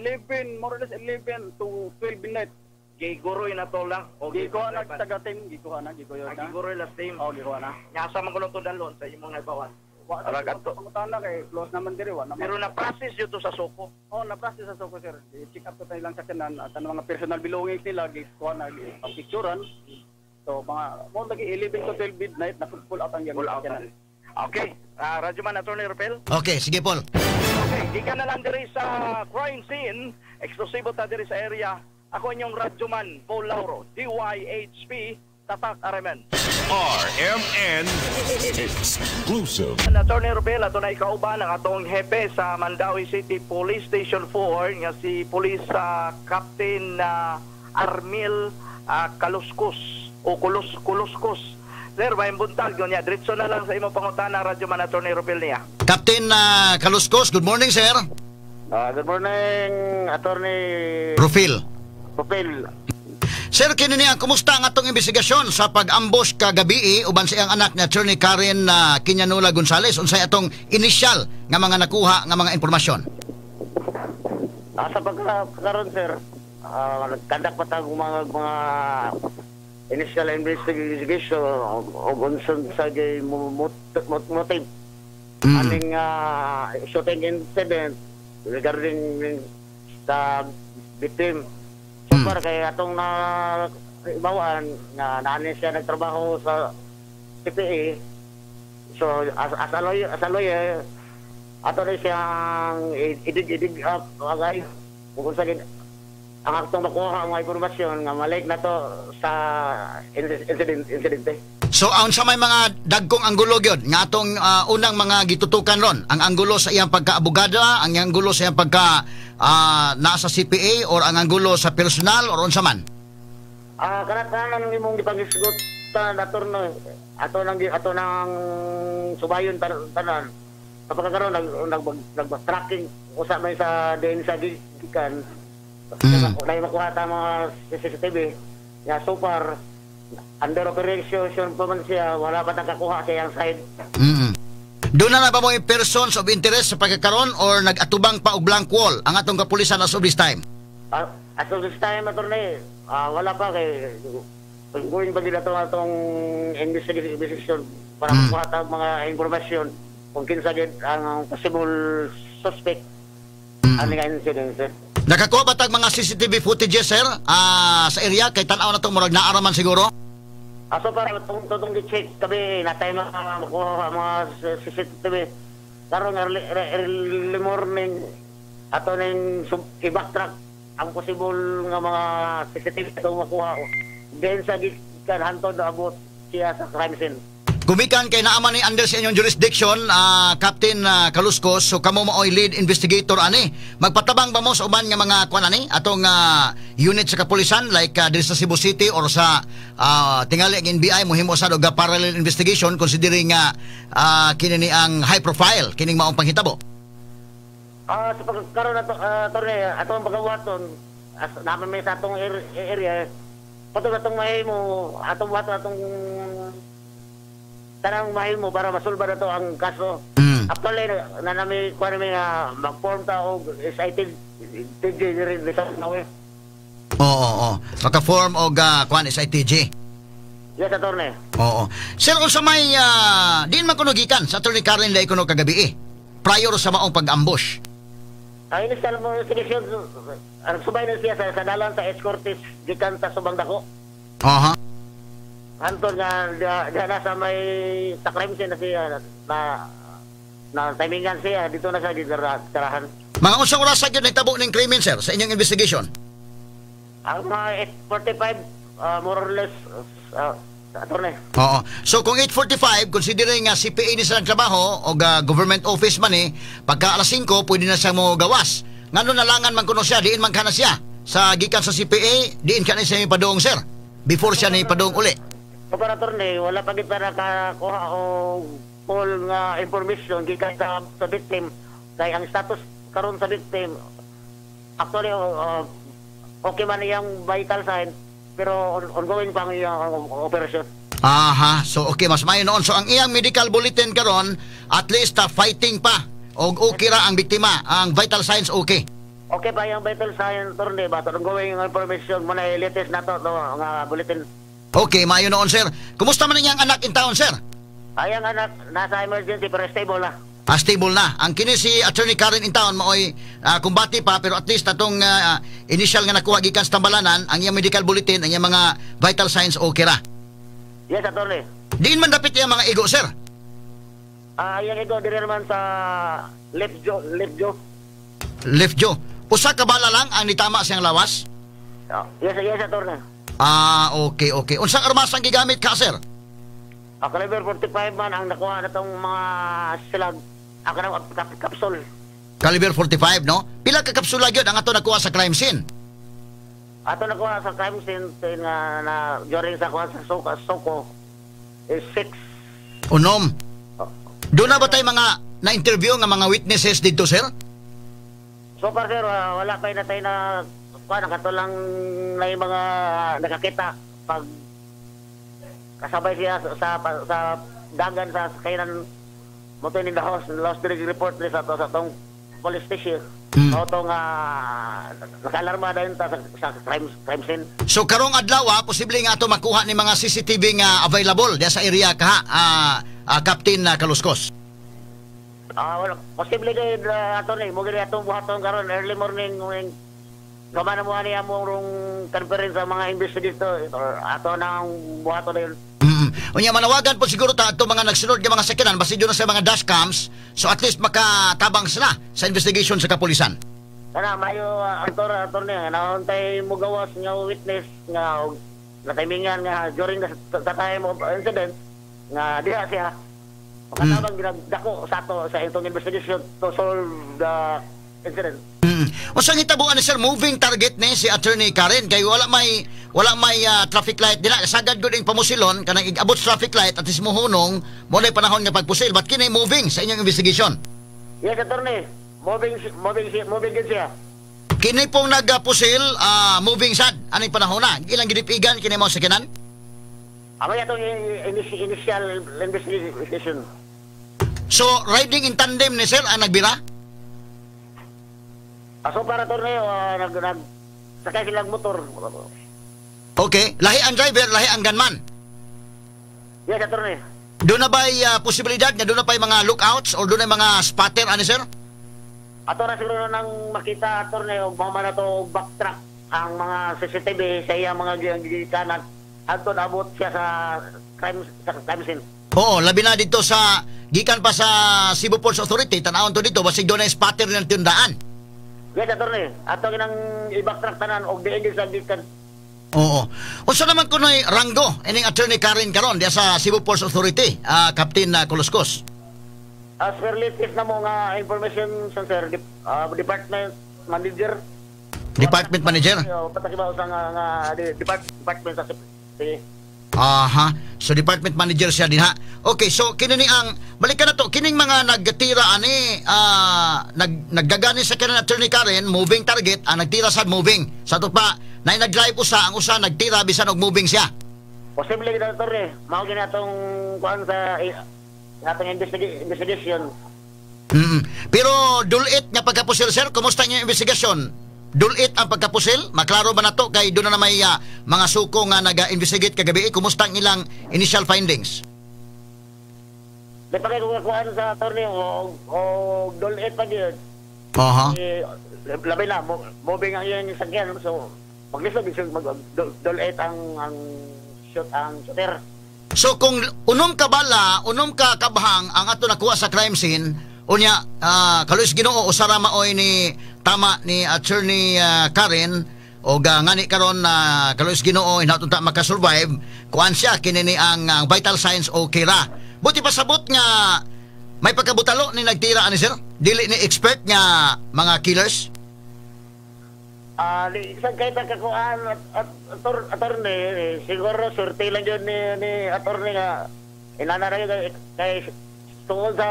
11, more or less 11 to 12 midnight. Giguroy na to lang. O gikuha na taga team, gikuha na, gikuha na. Giguroy last team. Oh, gikuha na. Nya asa man kuno to dalon sa imong naibawan? Wa na kay close naman diri wa naman. Pero na process dito sa Soko. Oh, na process sa Soko sir. I-check up to tayo lang sakyanan at ang mga personal belongings nila gikuha na picturean. So mga more lagi 11 to 12 midnight na pull out ang pull out. Okay, Radyo Man Attorney Rupel. Okay, sige Paul. Okay, gikan na lang diri sa crime scene, eksklusibo ta diri sa area. Ako inyong Radyo Man Paul Lauro, DYHP, Tatak RMN. RMN Exclusive. Attorney Rupel, ato na ikauban ang atong hepe sa Mandaue City Police Station 4 nga si Police Captain Armil Kaluskos o Kuluskos. Sir, may buntag yun niya. Diretso na lang sa imong pangutana, Radyo Man Attorney Rupel niya. Captain Kaluskos, good morning, sir. Good morning, Attorney Rufil. Rufil. Sir, kini niya, kumusta ang atong investigasyon sa pag-ambush kagabi uban sa iyang anak ni Attorney Karen Quinanola Gonzales? Unsay atong initial nga mga nakuha nga mga impormasyon? Sa pagkakaroon, sir, nagkandak pa tayong mga initial investigation o unsan sa motive aning shooting incident regarding sa victim. So far, kaya atong na ibawaan nga naanin siya nagtrabaho sa CPA. So as a lawyer, ato na siyang idig up agay kung sa ang atong makuha ang mga impormasyon nga malik na to sa incidente. So ang sa may mga dagkong anggulo gyud nga atong unang mga gitutukan ron, ang anggulo sa iyang pagkaabogada, ang anggulo sa iyang pagka nasa CPA, or ang anggulo sa personal, or unsa man? Kana tanan imong gipangisgot ta, attorney, ato nang subayon tanan. Kapag karon nag nag nag tracking usa may sa din sa gikan. Nay makuha ta mga CCTV. Ya, so far under operation pa man siya, wala pa nakakuha sa iyang side. Doon na ba mo yung persons of interest sa pagkakaroon or nag-atubang pa og blank wall ang atong kapulisan as of this time? As of this time, attorney, wala pa kay going pa nila itong atong investigation para makuha ta mga impormasyon kung kinsa gid ang possible suspect ani nga incident, sir. Nakakuha ba tag mga CCTV footages, sir, sa area kay tan-aw na itong murag naaraman siguro? So para itong itong gi-check kami natay mga makuha mga CCTV karon early morning, ato ning i-backtrack ang possible nga mga CCTV itong makuha then sa gikan hantod abot siya sa crime scene. Gumikan kay naaman ni under sa inyong jurisdiction, Captain Kaluskos, so kamo maoy lead investigator ani. Magpatabang ba mo sa uban nga mga kuan ani atong unit sa kapulisan like diri sa Cebu City or sa tingali ang NBI mohimo sa og parallel investigation, considering nga kini ni ang high profile kining maong panghitabo? Sa pagkaroon na to, attorney, ato ang pagawaton, as naman may sa atong area, patong atong mahimo, atong buhaton atong tanang mahimo para masulba na to ang kaso. Actually, na nami kuan nami nga mag-form ta og SIT TJ diri sa Nawe. Oo. Maka-form og kuan SITG. Yes, attorney. Oo. Sir, unsa may diin man kuno gikan sa Attorney Karen Lay kuno kagabi eh, prior sa maong pag-ambush? Ang initial mo investigation, ang subay na siya sa dalan sa Escortes gikan sa Subang Dako. Hantod nga diya na sa may sa crime scene na siya na na, na timingan siya dito na siya gitirahan. Mga unsang oras sa gyud nahitabo ning krimen, sir, sa inyong investigation? Ang mga 8:45 more or less, attorney. Oo. So kung 8:45, considering nga CPA ni sa nagtrabaho o government office man eh, pagka alas 5 pwede na siya mo gawas. Ngano nalangan man kuno siya, diin man kana siya sa gikan sa CPA, diin ka na siya padung, sir, before siya ni padung uli? So para, attorney, wala pa gid pa nakakuha og full nga information gikan sa victim kay ang status karon sa victim actually okay man iyang vital sign pero ongoing pa ang iyang operasyon. Aha, so okay, mas maayo noon. So ang iyang medical bulletin karon, at least fighting pa. Og okay ra ang biktima, ang vital signs okay. Okay pa yung vital sign, attorney, but ongoing ang information mo na latest na to, no, nga bulletin. Okay, maayo noon, sir. Kumusta man iyang anak in town, sir? Ayang anak nasa emergency pero stable na. Stable na. Ang kini si Attorney Karen in town maoy kumbati pa pero at least atong initial nga nakuha gikan sa tambalanan, ang iyang medical bulletin, ang iyang mga vital signs okay ra. Yes, attorney. Diin man dapit iyang mga igo, sir? Iyang igo diri naman sa left jaw, left jaw. Left jaw. Usa ka bala lang ang nitama siyang lawas? Yes, attorney. Ah, okay. Unsang armas ang gigamit ka, sir? Caliber 45 man ang nakuha na tong mga silag. Ako na kapsul. Caliber 45, no? Pila ka kapsula gyud ang ato nakuha sa crime scene? Ato nakuha sa crime scene nga na during sa kuha sa Soko, Soko is 6. Unom. Doon na ba tayo mga na-interview nga mga witnesses dito, sir? So far, sir, wala pa na tayo na kuha, nakato lang na yung mga nakakita pag kasabay siya sa dagan sa sakyanan mo to ni the house lost direct report ni sa tong police station. To nga nakaalarma dayon ta sa crime scene. So karong adlaw, posible nga ato makuha ni mga CCTV nga available diya sa area kaha, Captain Kaluskos? Wala posible kay attorney mo gid atong buhaton karon early morning ng gama na mo ani among rong conference sa mga investigator or ato nang buhaton dayon. Unya manawagan po siguro ta ato mga nagsunod nga mga sakyanan basi doon na sa mga dashcams, so at least makatabang sila sa investigation sa kapulisan. Kana mayo, attorney, nauntay mo gawas nga witness nga og Natimingan nga during the time of incident nga diha siya makatabang ginagdako sa ato sa itong investigation to solve the incident. Unsa hitabuan ni sir, moving target ni si Attorney Karen kay wala may traffic light dila, sagad gud ing pamusilon kanang igabot sa traffic light at muhunong mo na panahon nga pagpusil, but kini moving sa inyong investigation? Yes, attorney. Moving moving moving gid siya. Kini pong nagpusil, moving sad aning panahon na ilang gidipigan kini mo sa kinan? Amay atong initial investigation. So riding in tandem ni sir ang nagbira? So para, attorney, nag nag sakay silang motor. Okay, lahi ang driver, lahi ang gunman. Yes, attorney. Doon na ba'y posibilidad nga doon na pa'y mga lookouts or doon na mga spotter ani sir? Ato na siguro nang makita, attorney, og mama na to og backtrack ang mga CCTV sa iyang mga gigikanan adto abot siya sa crime scene. Oo, labi na dito sa gikan pa sa Cebu Ports Authority, tan-awon to dito basig doon na spotter ng tindaan. Yes, attorney. Ato ginang i-backtrack tanan og diin sa gikan. Oo. Unsa naman kuno'y ranggo ining Attorney Karen karon diya sa Cebu Ports Authority, Captain Coloskos? As per latest na mo nga information, sir, department manager. Department manager? Patakibaw sa nga department sa sige. Aha. So department manager siya dinha. Okay, so kini ni ang balikan na to kining mga nagtira ani, naggagani sa kanan Attorney Karen, moving target ang nagtira sa moving. Sa ato pa na nag-drive usa, ang usa nagtira bisan og moving siya. Posible gid, attorney. Mao gini atong kuan sa atong investigation. Pero dulit nga pagkapusil, sir, kumusta inyong investigasyon? Dulit ang pagkapusil? Maklaro ba na to kay doon na may mga suko nga naga-investigate kagabi? Kumusta ang ilang initial findings? Di pa kay kuan sa attorney o dulit pa gyud. Eh, labi na moving ang iyang sakyan, so maglisod gid mag dulit ang shoot ang shooter. So kung unom ka bala, unom ka kabhang ang ato nakuha sa crime scene, unya kaluoy Ginoo usara maoy ni tama ni Attorney Karen o ngani karon na kaluoy Ginoo hinaot ta makasurvive kuan siya, kini ni ang vital signs okay ra. Buti pasabot nga may pagkabutalo ni nagtira ani sir, dili ni expert nga mga killers. Ah, di sa kay ta kakuan at attorney, eh, siguro surte lang yun ni attorney nga inana ra yun kay tungod sa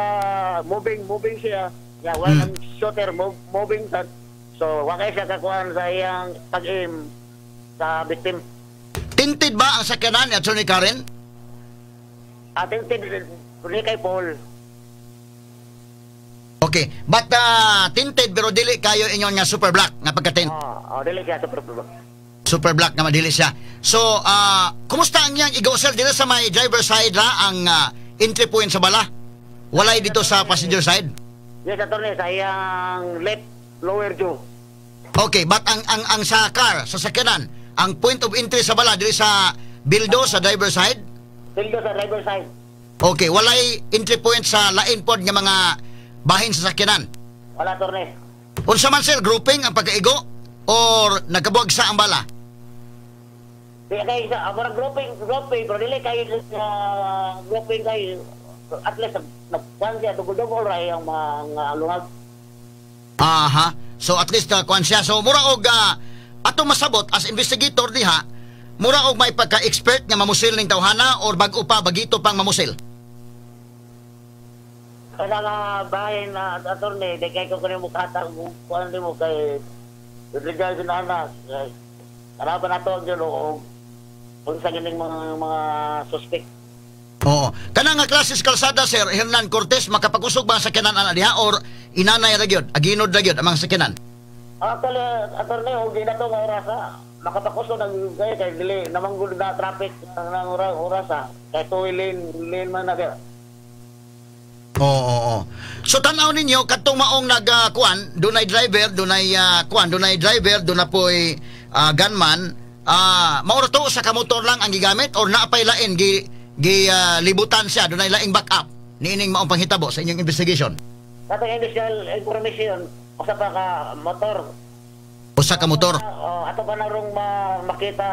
moving moving siya. Ya, wala ang shooter moving sa, so wa kay siya kakuan sa iyang pag-aim sa victim. Tinted ba ang sakyanan ni Attorney Karen? Ating ni kay Paul. Okay, but tinted pero dili kayo inyon nga super black nga pagka-tint. Oh, dili siya super black. Super black nga madili siya. So, kumusta ang iyang igo, sir, dito sa may driver side ra ang entry point sa bala? Walay dito sa passenger side? Yes, attorney, sa iyang left lower jaw. Okay, but ang sa car, sa sakyanan, ang point of entry sa bala dili sa bildo sa driver side? Bildo sa driver side. Okay, walay entry point sa lain pod nga mga bahin sa sakyanan. Wala, attorney. Unsa man sir, grouping ang pagkaigo or nagkabuwagsa ang bala? Di kay sa murag grouping grouping pero dili kay grouping kay at least nagkuan siya, dugol-dugol ra iyang mga nga lungag. Aha. So at least kuan siya. So mura og ato masabot as investigator diha, mura og may pagka-expert nga mamusil ning tawhana or bag-o pa, bagito pang mamusil. Kada nga bahin na, attorney, di kay ko kuno mo katag kuan mo kay with regards na anak. Karaban nato ang o unsa gining mga suspect. Oo. Kana nga klase sa kalsada, Sir Hernan Cortez, makapakusog ba ang sakyanan ana diha or inanay ra gyud, aginod ra gyud ang mga sakyanan? Actually, attorney, og di na to nga orasa, makapakusog ang kay dili namang gud na traffic ng orasa kay two lane lane man na kay. Oo. So tan-aw ninyo kadtong maong nagkuan, dunay driver, dunay kuan, dunay driver, dunay poy gunman, mao ra to sa kamotor lang ang gigamit or naapay lain gi gi libutan siya, dunay laing backup niining maong panghitabo sa inyong investigation? Katong initial information, usa pa ka motor. Usa ka motor. Oh, Ato pa na rong makita,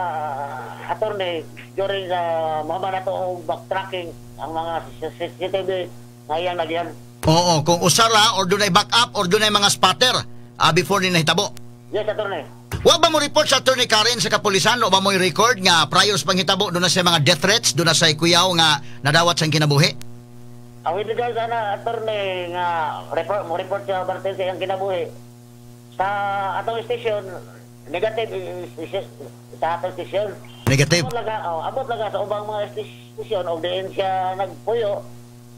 attorney, during mga ba nato og backtracking ang mga CCTV nga iyang nagyan. Oo, kung usara or dunay backup or dunay mga spotter before ni nahitabo. Yes, attorney. Wa ba mo report sa Attorney Karen sa kapulisan? Wa ba mo record nga prior sa panghitabo doon na sa mga death threats, doon na sa kuyaw nga nadawat sa kinabuhi? Ang with regards ana, attorney, nga report mo report sa Bartel sa iyang kinabuhi sa atong station, negative sa atong station. Negative. Abot lang, oh, abot lang sa ubang mga station og diin siya nagpuyo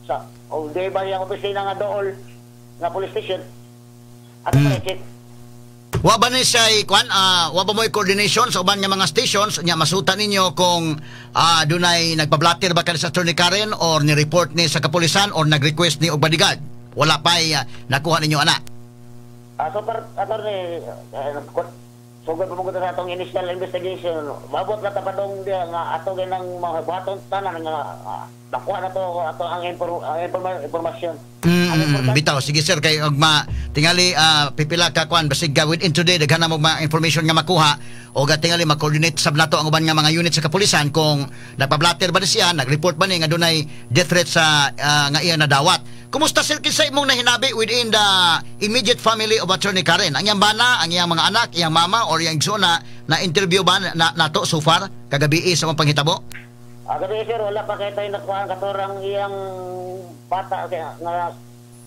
sa og di ba iyang opisina nga dool nga police station ato pa check. Wa ba ni siya kwan, wa ba mo coordination sa uban nga mga stations nya masuta ninyo kung dunay nagpablatter ba kani sa Attorney Karen or ni report ni sa kapulisan or nag-request ni og bodyguard? Wala pa nakuha ninyo ana. So far, attorney, sugod pa mo sa atong initial investigation, mabot na ta padong diya nga ato ginang mga buhaton tanan nga nakuha na to ato ang impormasyon. Bitaw, sige sir, kay og ma tingali pipila ka kwan, basig ka within today daghan na mo mga information nga makuha o ga tingali ma-coordinate sab nato ang uban nga mga unit sa kapulisan kung nagpa-blatter ba ni siya, nag-report ba ni nga dunay death threat sa nga iya nadawat. Kumusta sir, kinsa imong nahinabi within the immediate family of Attorney Karen? Ang iyang bana, ang iyang mga anak, iyang mama or iyang igsoon na na-interview ba na nato so far kagabi sa mga panghitabo? Gabi sir, wala pa kay tayo nakuha ang katurang iyang bata kaya nga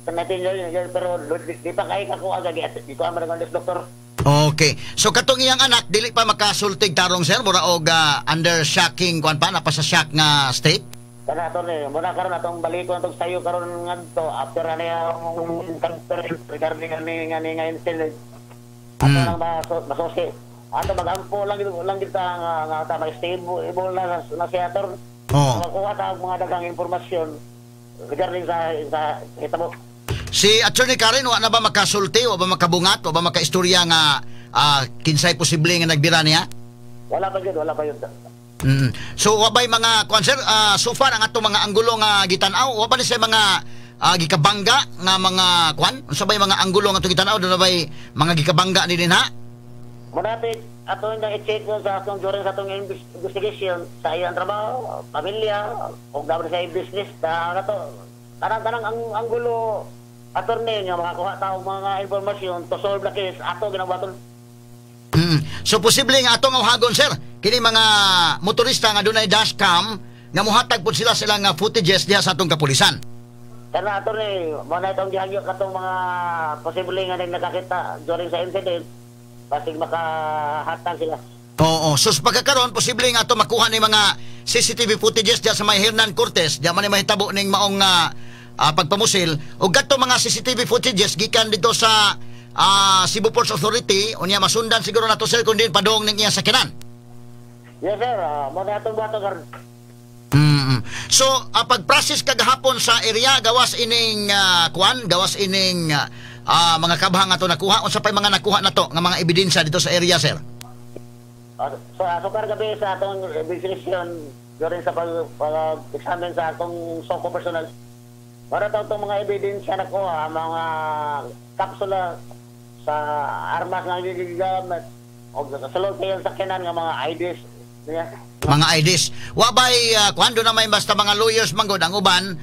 19 years, pero di pa kay kakuha gagi di ko man ang doktor. Okay. So katong iyang anak dili pa makasultig tarong sir, mura og under shocking kuan pa, napa sa shock nga state. Kana, attorney, muna karon atong balikon atong sayo karon ngadto after ani ang encounter regarding ani nga ni nga incident. Ato nang masusi. Ato magampo lang lang kita nga nga ta mag-stable na na siya, attorney. Makuha ta og mga daghang impormasyon regarding sa hitabo. Si Attorney Karen wa na ba makasulti, wa ba makabungat, wa ba makaistorya nga kinsay posible nga nagbira niya? Wala pa gyud, wala pa yun. So wa ba'y mga kuan sir, so far ang atong mga anggulo nga gitan-aw, wa ba ni siya mga gikabangga nga mga kuan? Unsa ba'y mga anggulo nga atong gitan-aw, doon na ba'y mga gikabangga ni dinha? Munapit ato nga i-check mo sa atong during sa atong investigation sa iyang trabaho, pamilya, o dapat sa iyang business, na to. Tanang-tanang ang anggulo, attorney, nga makakuha ta og mga impormasyon to solve the case ato ginabuhaton. So posible nga atong awhagon sir, kini mga motorista nga dunay dashcam nga muhatag pud sila silang nga footages diha sa atong kapulisan. Kana, attorney, mo na itong gihagyo katong mga posible nga nakakita during sa incident, basig makahatag sila. Oo, so sa pagkakaroon posible nga ato makuha ni mga CCTV footages diha sa may Hernan Cortes, diha man ni mahitabo ning maong pagpamusil ug kadto mga CCTV footages gikan dito sa Cebu Ports Authority, unya masundan siguro nato sir kung din padong ning iyang sakyanan. Yes sir, mo na itong buhaton karon. So, pag-process kagahapon sa area gawas ining kuan, gawas ining mga kabhang ato nakuha, unsa pay mga nakuha nato nga mga ebidensya dito sa area, sir? So far gabi sa atong investigation during sa pag-examine sa atong SOCO personnel, para to itong mga ebidensya na kuha, mga kapsula sa armas nga gigamit o sa sulod sa iyang sakyanan nga mga IDs niya. Mga IDs. Wa bay kuan, do na may basta mga lawyers manggod ang uban,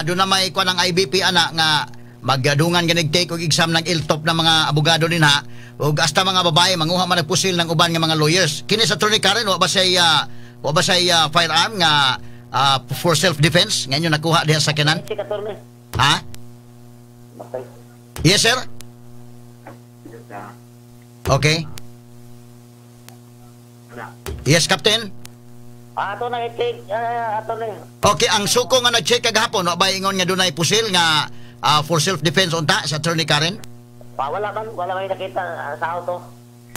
do na may kuan ang IBP ana nga magdungan ganig take og exam ng LTOPF ng mga abogado dinha ug hasta mga babae manguha man nagpusil ng uban nga mga lawyers. Kini sa Attorney Karen, wa ba siya firearm nga for self defense nga inyo nakuha diha sa sakyanan? Check, attorney. Ha? Basta. Yes sir. Okay. Yes, Captain. Ato na i-check, attorney. Okay, ang SOCO nga nag-check kagahapon, wa ba ingon nga dunay pusil nga for self-defense unta sa Attorney Karen? Pa, wala man, wala man nakita sa auto.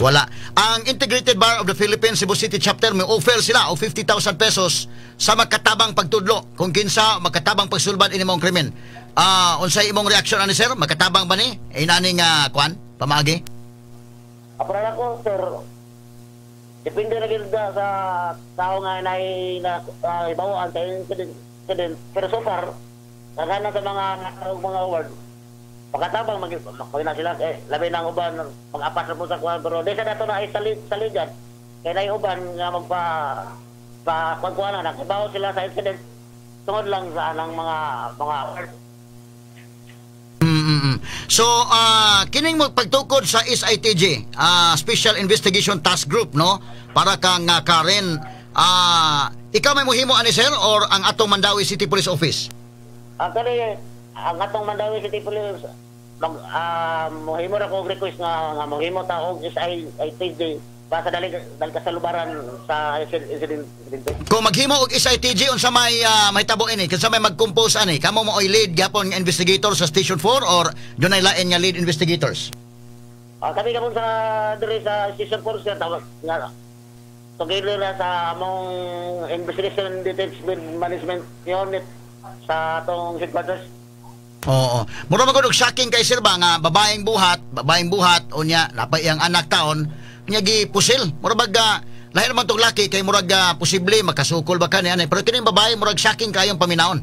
Wala. Ang Integrated Bar of the Philippines Cebu City Chapter may offer sila og 50,000 pesos sa makatabang pagtudlo kung kinsa makatabang pagsulbad ini mong krimen. Unsay imong reaksyon ani sir? Makatabang ba ni? Inani nga kuan pamaagi? Apura ko, sir. Depende na gyud sa tao nga nay na ibawaan sa incident. Pero so far, daghan na sa mga award. Pagkatabang mag na sila eh, labi na ang uban pag-apas na po sa kuwan, pero di sa dato na ay saligan kay nay uban nga magpa pa kuwan na nakibaw sila sa incident tungod lang sa anang mga mga So, kining mo pagtukod sa SITG, Special Investigation Task Group, no? Para kang Karen, ikaw may muhimo ani, sir, or ang atong Mandaue City Police Office? Actually, ang atong Mandaue City Police mag mohimo ra ko og request nga nga mohimo ta og SITG para sa dali dali kasalubaran sa incident. Kung maghimo og SITG, unsa may mahitabo ini? Kinsa may mag-compose ani? Kamo mo oy lead gapon nga investigator sa Station 4 or dunay lain nga lead investigators? Kami kapon sa diri sa Station 4, sir, tawag nga together na sa among Investigation Detachment Management Unit sa atong headquarters. Oo. Mura man gud og shocking kay sir ba nga babaeng buhat unya napay iyang anak taon nya gipusil. Mura bag lahi naman tong laki kay murag posible makasukol ba kani ani, pero kining babae murag shocking kayong paminawon.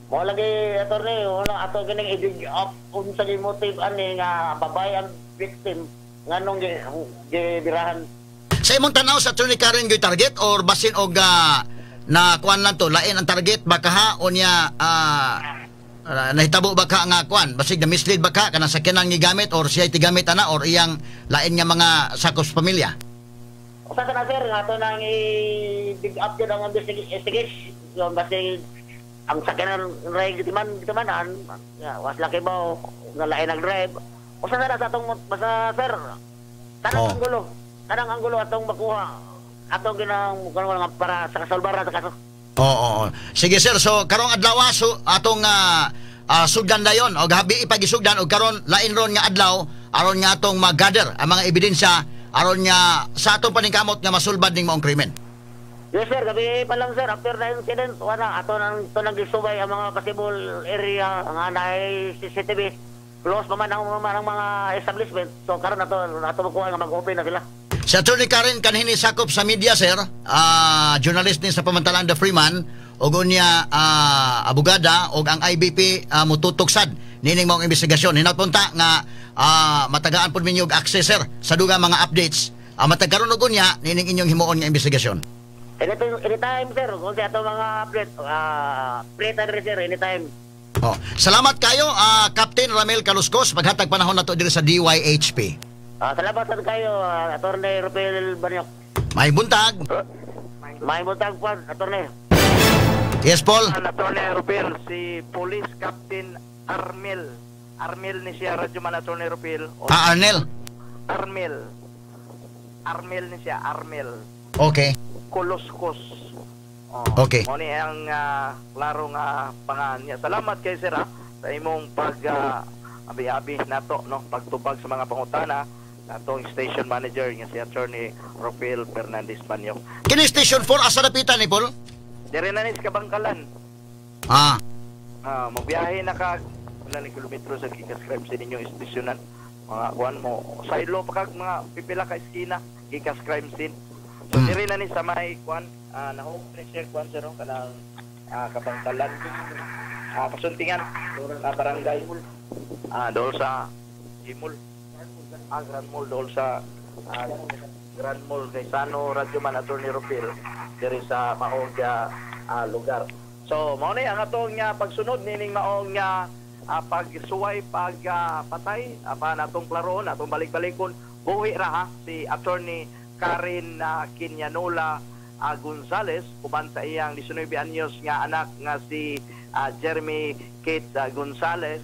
Mo lagi, attorney, wala ato kining i-dig up unsa gi motive ani nga babae ang victim nganong gibirahan. Sa imong tanaw sa Attorney Karen, gyud target or basin og na kuan lang to, lain ang target baka ha, unya nahitabo ba ka nga kuan, basig na mislead ba ka kanang sakyanan gigamit or siya tigamit ana or iyang lain nga mga sakop sa pamilya? Usa sa na, sir, nga ato nang i-dig up gyud ang investigation, basig ang sakyanan ray gitiman gitimanan ya, was laki ba nga lain nag drive. Usa sa na sa atong basta, sir, tanang anggulo, tanang anggulo atong makuha, atong ginang kuan nga para sa kasolbara sa kaso. Oo. Sige, sir, so karong adlaw so atong sugdan dayon og habi ipagisugdan og karon lain ron nga adlaw aron nga atong mag-gather ang mga ebidensya aron nga sa atong paningkamot nga masulbad ning maong krimen. Yes, sir, gabi pa lang, sir, after the incident, wala ato nang to nang gisubay ang mga possible area nga naay CCTV. Close pa man ang mga establishment. So karon nato nato makuha nga mag-open na sila. Si Attorney Karen kanhini sakop sa media, sir, journalist ni sa pamantalang The Freeman ug unya abogada ug ang IBP mututok sad nining maong investigasyon. Hinapunta nga matagaan pud ninyo og access, sir, sa dugang mga updates. Matag karon ug unya nining inyong himuon nga investigasyon. Anytime, anytime, sir, kung sa ato mga update, free time sir, anytime. Oh, salamat kayo, Captain Ramel Caluscos, paghatag panahon nato diri sa DYHP. Salamat sad kayo, Attorney Rupel Banyok. May buntag. May buntag po, Attorney. Yes, Paul. Attorney Rupel, si Police Captain Armel. Armel ni siya, Radyo Man, Attorney Rupel. O, Ah, Arnel. Armel. Armel ni siya, Armel. Koloskos. Oh, Mo ni ang klaro nga pangan niya. Salamat kay sir sa imong pag abi-abi nato, no, pagtubag sa mga pangutana natong station manager nga si Attorney Rufil Fernandez Banyo. Kini Station 4 asa dapitan ni Paul? Dire na ni sa Kabangkalan. Ah, magbiyahe na ka wala ni kilometro sa gikas crime scene ninyong istasyonan. Mga kuan mo, silo pa kag mga pipila ka eskina gikas crime scene. So dire na ni sa may kuan, nahog ni siya kuan sir, no, kanang Kabangkalan. Pasuntingan barangay. Dool sa Gimul. Grand Mall, dool sa Grand Mall kay Sano Radyo Man, Attorney Rufil, diri sa maong lugar. So mao ni ang atong nga pagsunod nining maong nga pagsuway pag patay pa natong klaroon, atong balik-balikon buhi ra ha si Attorney Karen Quinanola Gonzales uban sa iyang 19 anyos nga anak nga si Jeremy Kate Gonzales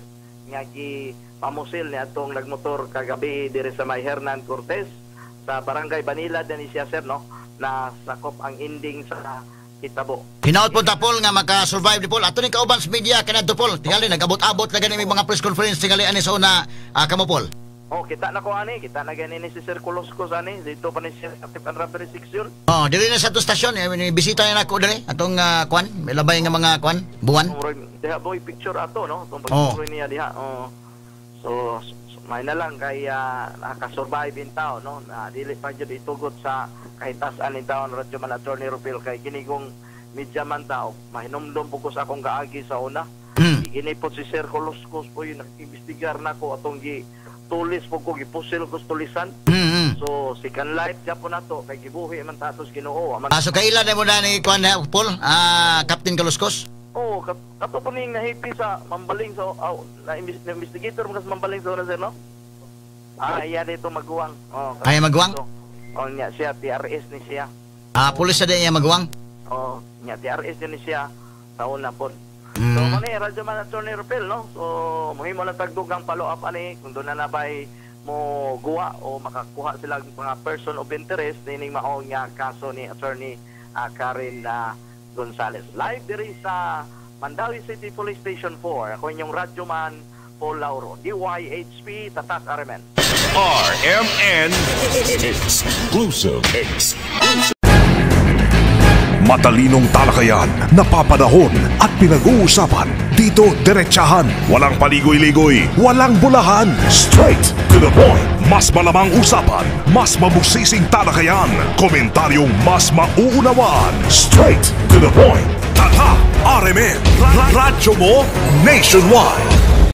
nga gi pamusil ni atong nagmotor kagabi diri sa may Hernan Cortez sa Barangay Banilad ni siya, sir, no, na sakop ang ending sa hitabo. Hinaot po ta, Paul, nga maka-survive ni Paul. Ato ni kauban sa media kanadto, Paul. Tingali nag-abot-abot na gani may mga press conference tingali ani sa una kamo, Paul. Oh, kita na ko ani, kita na gani ni si Sir Coloskos ani dito pa ni Sir Atip and Robbery Section. Oh, diri na sa ato stasyon eh, bisita na nako diri atong kwan, may labay nga mga kwan, buwan. Diha boy picture ato, no, itong pag niya diha. Oh. So may na lang kay nakasurvive in tao, no, na dili pa jud itugot sa kahitasan ni taon, Radyo Man, Attorney Rupil, kay kini kong media man tao mahinumdum po ko sa akong kaagi sa una. Inipot si Sir Coloskos po yun, nag-imbestigar na ko atong gi tulis po ko, gipusil ko sa tulisan. So second life po nato kay gibuhi man ta atos Ginoo. Aman. Ah, so kailan na mo na ni kuan na Paul? Ah, Captain Kaluskos? Oh, kato po ning nahipi sa Mambaling sa oh, na investigator mo sa Mambaling sa una, sir, no? Ah, iya dito maguwang. Oh, Ay, maguwang? So, oh, niya siya TRS ni siya. Ah, pulis sa din iya maguwang. Oh, niya TRS din ni siya sa una po. So, mani radyo man Attorney Rupel, no? So, muhimo lang tagdugang follow up ani kung doon na nabay mo guwa o makakuha sila ng mga person of interest nining maong nga kaso ni Attorney Karen Gonzales. Live diri sa Mandaue City Police Station 4. Ako inyong radyo man Paul Lauro. DYHP Tatak RMN. RMN Exclusive. Exclusive. Matalinong talakayan, napapanahon at pinag-uusapan. Dito, diretsahan. Walang paligoy-ligoy, walang bulahan. Straight to the point. Mas malamang usapan, mas mabusising talakayan. Komentaryong mas mauunawaan. Straight to the point. Tatak RMN. Radyo mo nationwide.